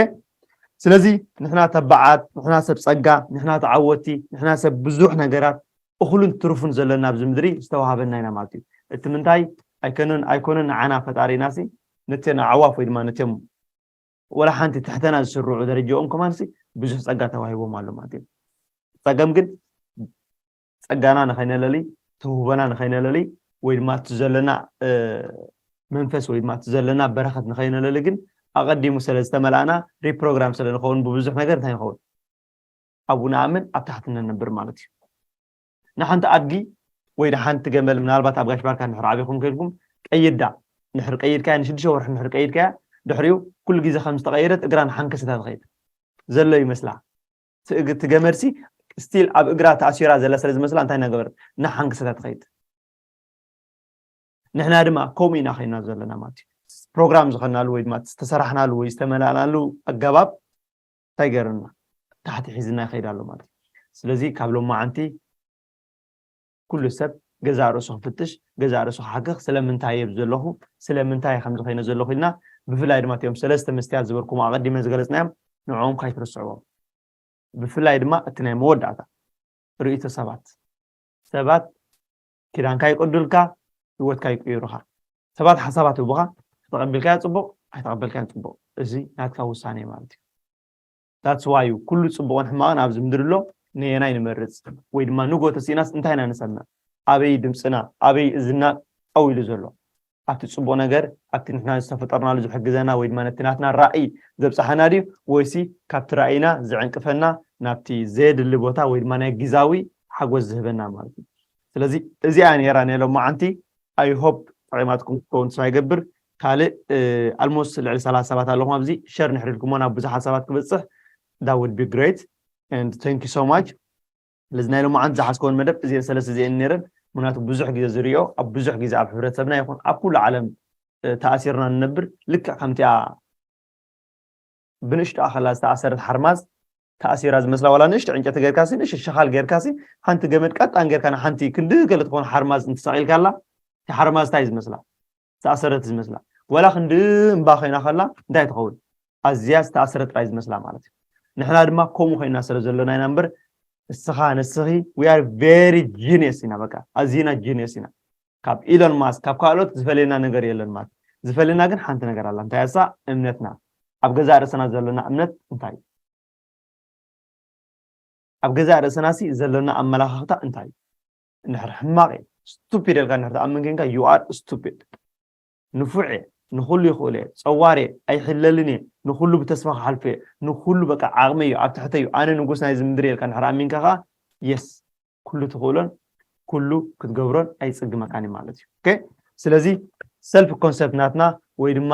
ስለዚ ንሕና ተባዓት፣ ንሕና ሰብ ፀጋ፣ ንሕና ተዓወቲ፣ ንሕና ሰብ ብዙሕ ነገራት እኹልን ትሩፍን ዘለና ኣብዚ ምድሪ ዝተዋሃበና ኢና ማለት እዩ። እቲ ምንታይ ኣይኮነን ኣይኮነን ንዓና ፈጣሪናሲ ነተን ኣዕዋፍ ወይ ድማ ነቶም ወላ ሓንቲ ትሕተና ዝስርዑ ደረጃኦም ከማንሲ ብዙሕ ፀጋ ተዋሂቦም ኣሎ ማለት እዩ። ፀገም ግን ፀጋና ንኸይነለሊ፣ ተውህቦና ንኸይነለሊ ወይ ድማ እቲ ዘለና፣ እ፣ መንፈስ ወይ ድማ እቲ ዘለና በረኸት ንኸይነለሊ ግን ኣቐዲሙ ስለ ዝተመልኣና ሪፕሮግራም ስለ ንኸውን ብብዙሕ ነገር እንታይ ንኸውን? ኣብኡ ንኣምን ኣብ ታሕቲ ነንብር ማለት እዩ። ንሓንቲ ኣድጊ ወይ ንሓንቲ ገመል ምናልባት ኣብ ጋሽ ባርካ እንድሕር ዓቢኹም ከይድኩም ቀይዳ እንድሕር ቀይድካያ ንሽዱሽተ ወርሒ እንድሕር ቀይድካያ ድሕሪኡ ኩሉ ግዜ ከም ዝተቐየደት እግራ ንሓንከሰታ ትኸይድ ዘሎ ይመስላ። እቲ እግ-፣ እቲ ገመድሲ ስቲል ኣብ እግራ ተኣሲራ ዘላ ስለ ዝመስላ እንታይ እናገበረት እናሓንከሰታ ትኸይድ። ንሕና ድማ ከምኡ ኢና ኸይና ዘለና ማለት እዩ። ፕሮግራም ዝኾናሉ ወይ ድማ ዝተሰራሕናሉ ወይ ዝተመላእናሉ ኣገባብ እንታይ ገርና ታሕቲ ሒዝና ይኸይድ ኣሎ ማለት እዩ። ስለዚ ካብ ሎማዓንቲ ኩሉ ሰብ ገዛእ ርእሱ ክፍትሽ፣ ገዛእ ርእሱ ክሓክኽ፣ ስለምንታይ እየ ዘለኹ፣ ስለምንታይ እየ ከምዚ ኮይነ ዘለኹ ኢልና ብፍላይ ድማ እቲኦም ሰለስተ መስትያት ዝበልኩም ኣቐዲመ ዝገለጽናዮም ንዕኦም ካይትርስዕዎም። ብፍላይ ድማ እቲ ናይ መወዳእታ ርእይቶ ሰባት። ሰባት ኪዳንካ ይቀዱልካ፣ ህይወትካ ይቅይሩኻ። ሰባት ሓሳባት ህቡኻ፣ ተቐቢልካዮ ጽቡቕ፣ ኣይተቐበልካዮን ጽቡቕ። እዚ ናትካ ውሳኔ ማለት እዩ። That's why እዩ ኩሉ ጽቡቕን ሕማቕን ኣብዚ ምድሪ ኣሎ፣ ነየናይ ንመርጽ? ወይ ድማ ንጎ ተሲእናስ እንታይ ኢና ንሰምዕ? ኣበይ ድምጽና፣ ኣበይ እዝና ጠው ኢሉ ዘሎ? ኣብቲ ጽቡቕ ነገር፣ ኣብቲ ንሕና ዝተፈጠርናሉ ዝሕግዘና ወይ ድማ ነቲ ናትና ራእይ ዘብጽሓና ድዩ? ወይሲ ካብቲ ራእይና ዝዕንቅፈና ናብቲ ዘየድሊ ቦታ ወይ ድማ ናይ ግዛዊ ሓጎስ ዝህበና ማለት እዩ። ስለዚ እዚኣ ነይራ ናይ ሎማዓንቲ። I hope ጠቒማትኩም ክትከውን ተስፋ ይገብር። ካልእ ኣልሞስት ልዕሊ ሰላሳ ሰባት ኣለኹም ኣብዚ ሸር ንሕሪልኩሞ ናብ ብዙሓት ሰባት ክበፅሕ that would be great and thank you so much። ስለዚ ናይ ሎማዓንቲ ዝሓዝከውን መደብ እዚአን ሰለስተ እዚአን ነይረን። ምክንያቱ ብዙሕ ግዜ ዝሪኦ ኣብ ብዙሕ ግዜ ኣብ ሕብረተሰብና ይኹን ኣብ ኩሉ ዓለም ተኣሲርና ንነብር ልክዕ ከምቲኣ ብንእሽቶ ኣኸላ ዝተኣሰረት ሓርማዝ ተኣሲራ ዝመስላ ዋላ ንእሽቶ ዕንጨቲ ጌርካሲ ንእሽቶ ሸኻል ጌርካሲ ሓንቲ ገመድ ቀጣን ጌርካ ንሓንቲ ክንዲ ገለ ትኾን ሓርማዝ እንትሰቒልካላ ሓርማዝ እንታይ ዝመስላ ዝተኣሰረት ዝመስላ ዋላ ክንዲ እምባ ኮይና ከላ እንታይ ትኸውን ኣዝያ ዝተኣሰረት ጥራይ ዝመስላ ማለት እዩ። ንሕና ድማ ከምኡ ኮይና ስለ ዘሎና ኢና እምበር እስኻ ንስኺ we are very genius ኢና በቃ ኣዝና genius ኢና። ካብ ኢሎን ማስክ ካብ ካልኦት ዝፈለየና ነገር የለን ማለት ዝፈለየና ግን ሓንቲ ነገር ኣላ እንታይ እሳ እምነትና ኣብ ገዛእ ርእስና ዘሎና እምነት እንታይ እዩ? ኣብ ገዛእ ርእስና ሲ ዘሎና ኣመላኻኽታ እንታይ እዩ? እንድሕር ሕማቕ እዩ stupid ኢልካ እንድሕር ትኣምን ኮንካ you are stupid። ንፉዕ እየ ንኹሉ ይኽእል እየ ጸዋር እየ ኣይሕለልን እየ ንኹሉ ብተስፋ ክሓልፎ እየ ንኹሉ በቃ ዓቕሚ እዩ ኣብ ትሕተይ እዩ ኣነ ንጉስ ናይዚ ምድሪ ኢልካ እንድሕር ኣሚንካ ከኣ yes ኩሉ ትኽእሎን ኩሉ ክትገብሮን ኣይጽግመካን እዩ ማለት እዩ okay ስለዚ self concept ናትና ወይ ድማ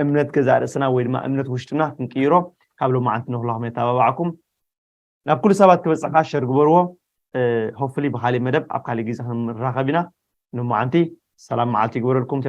እምነት ገዛእ ርእስና ወይ ድማ እምነት ውሽጥና ክንቅይሮ ካብ ሎማዓንቲ ንኹላኹም የተባባዕኩም ናብ ኩሉ ሰባት ክበጽሕ ከዓ ሸር ግበርዎ hopefully ብካሊእ መደብ ኣብ ካሊእ ግዜ ክንራኸብ ኢና ንሞዓንቲ ሰላም መዓልቲ ይግበረልኩም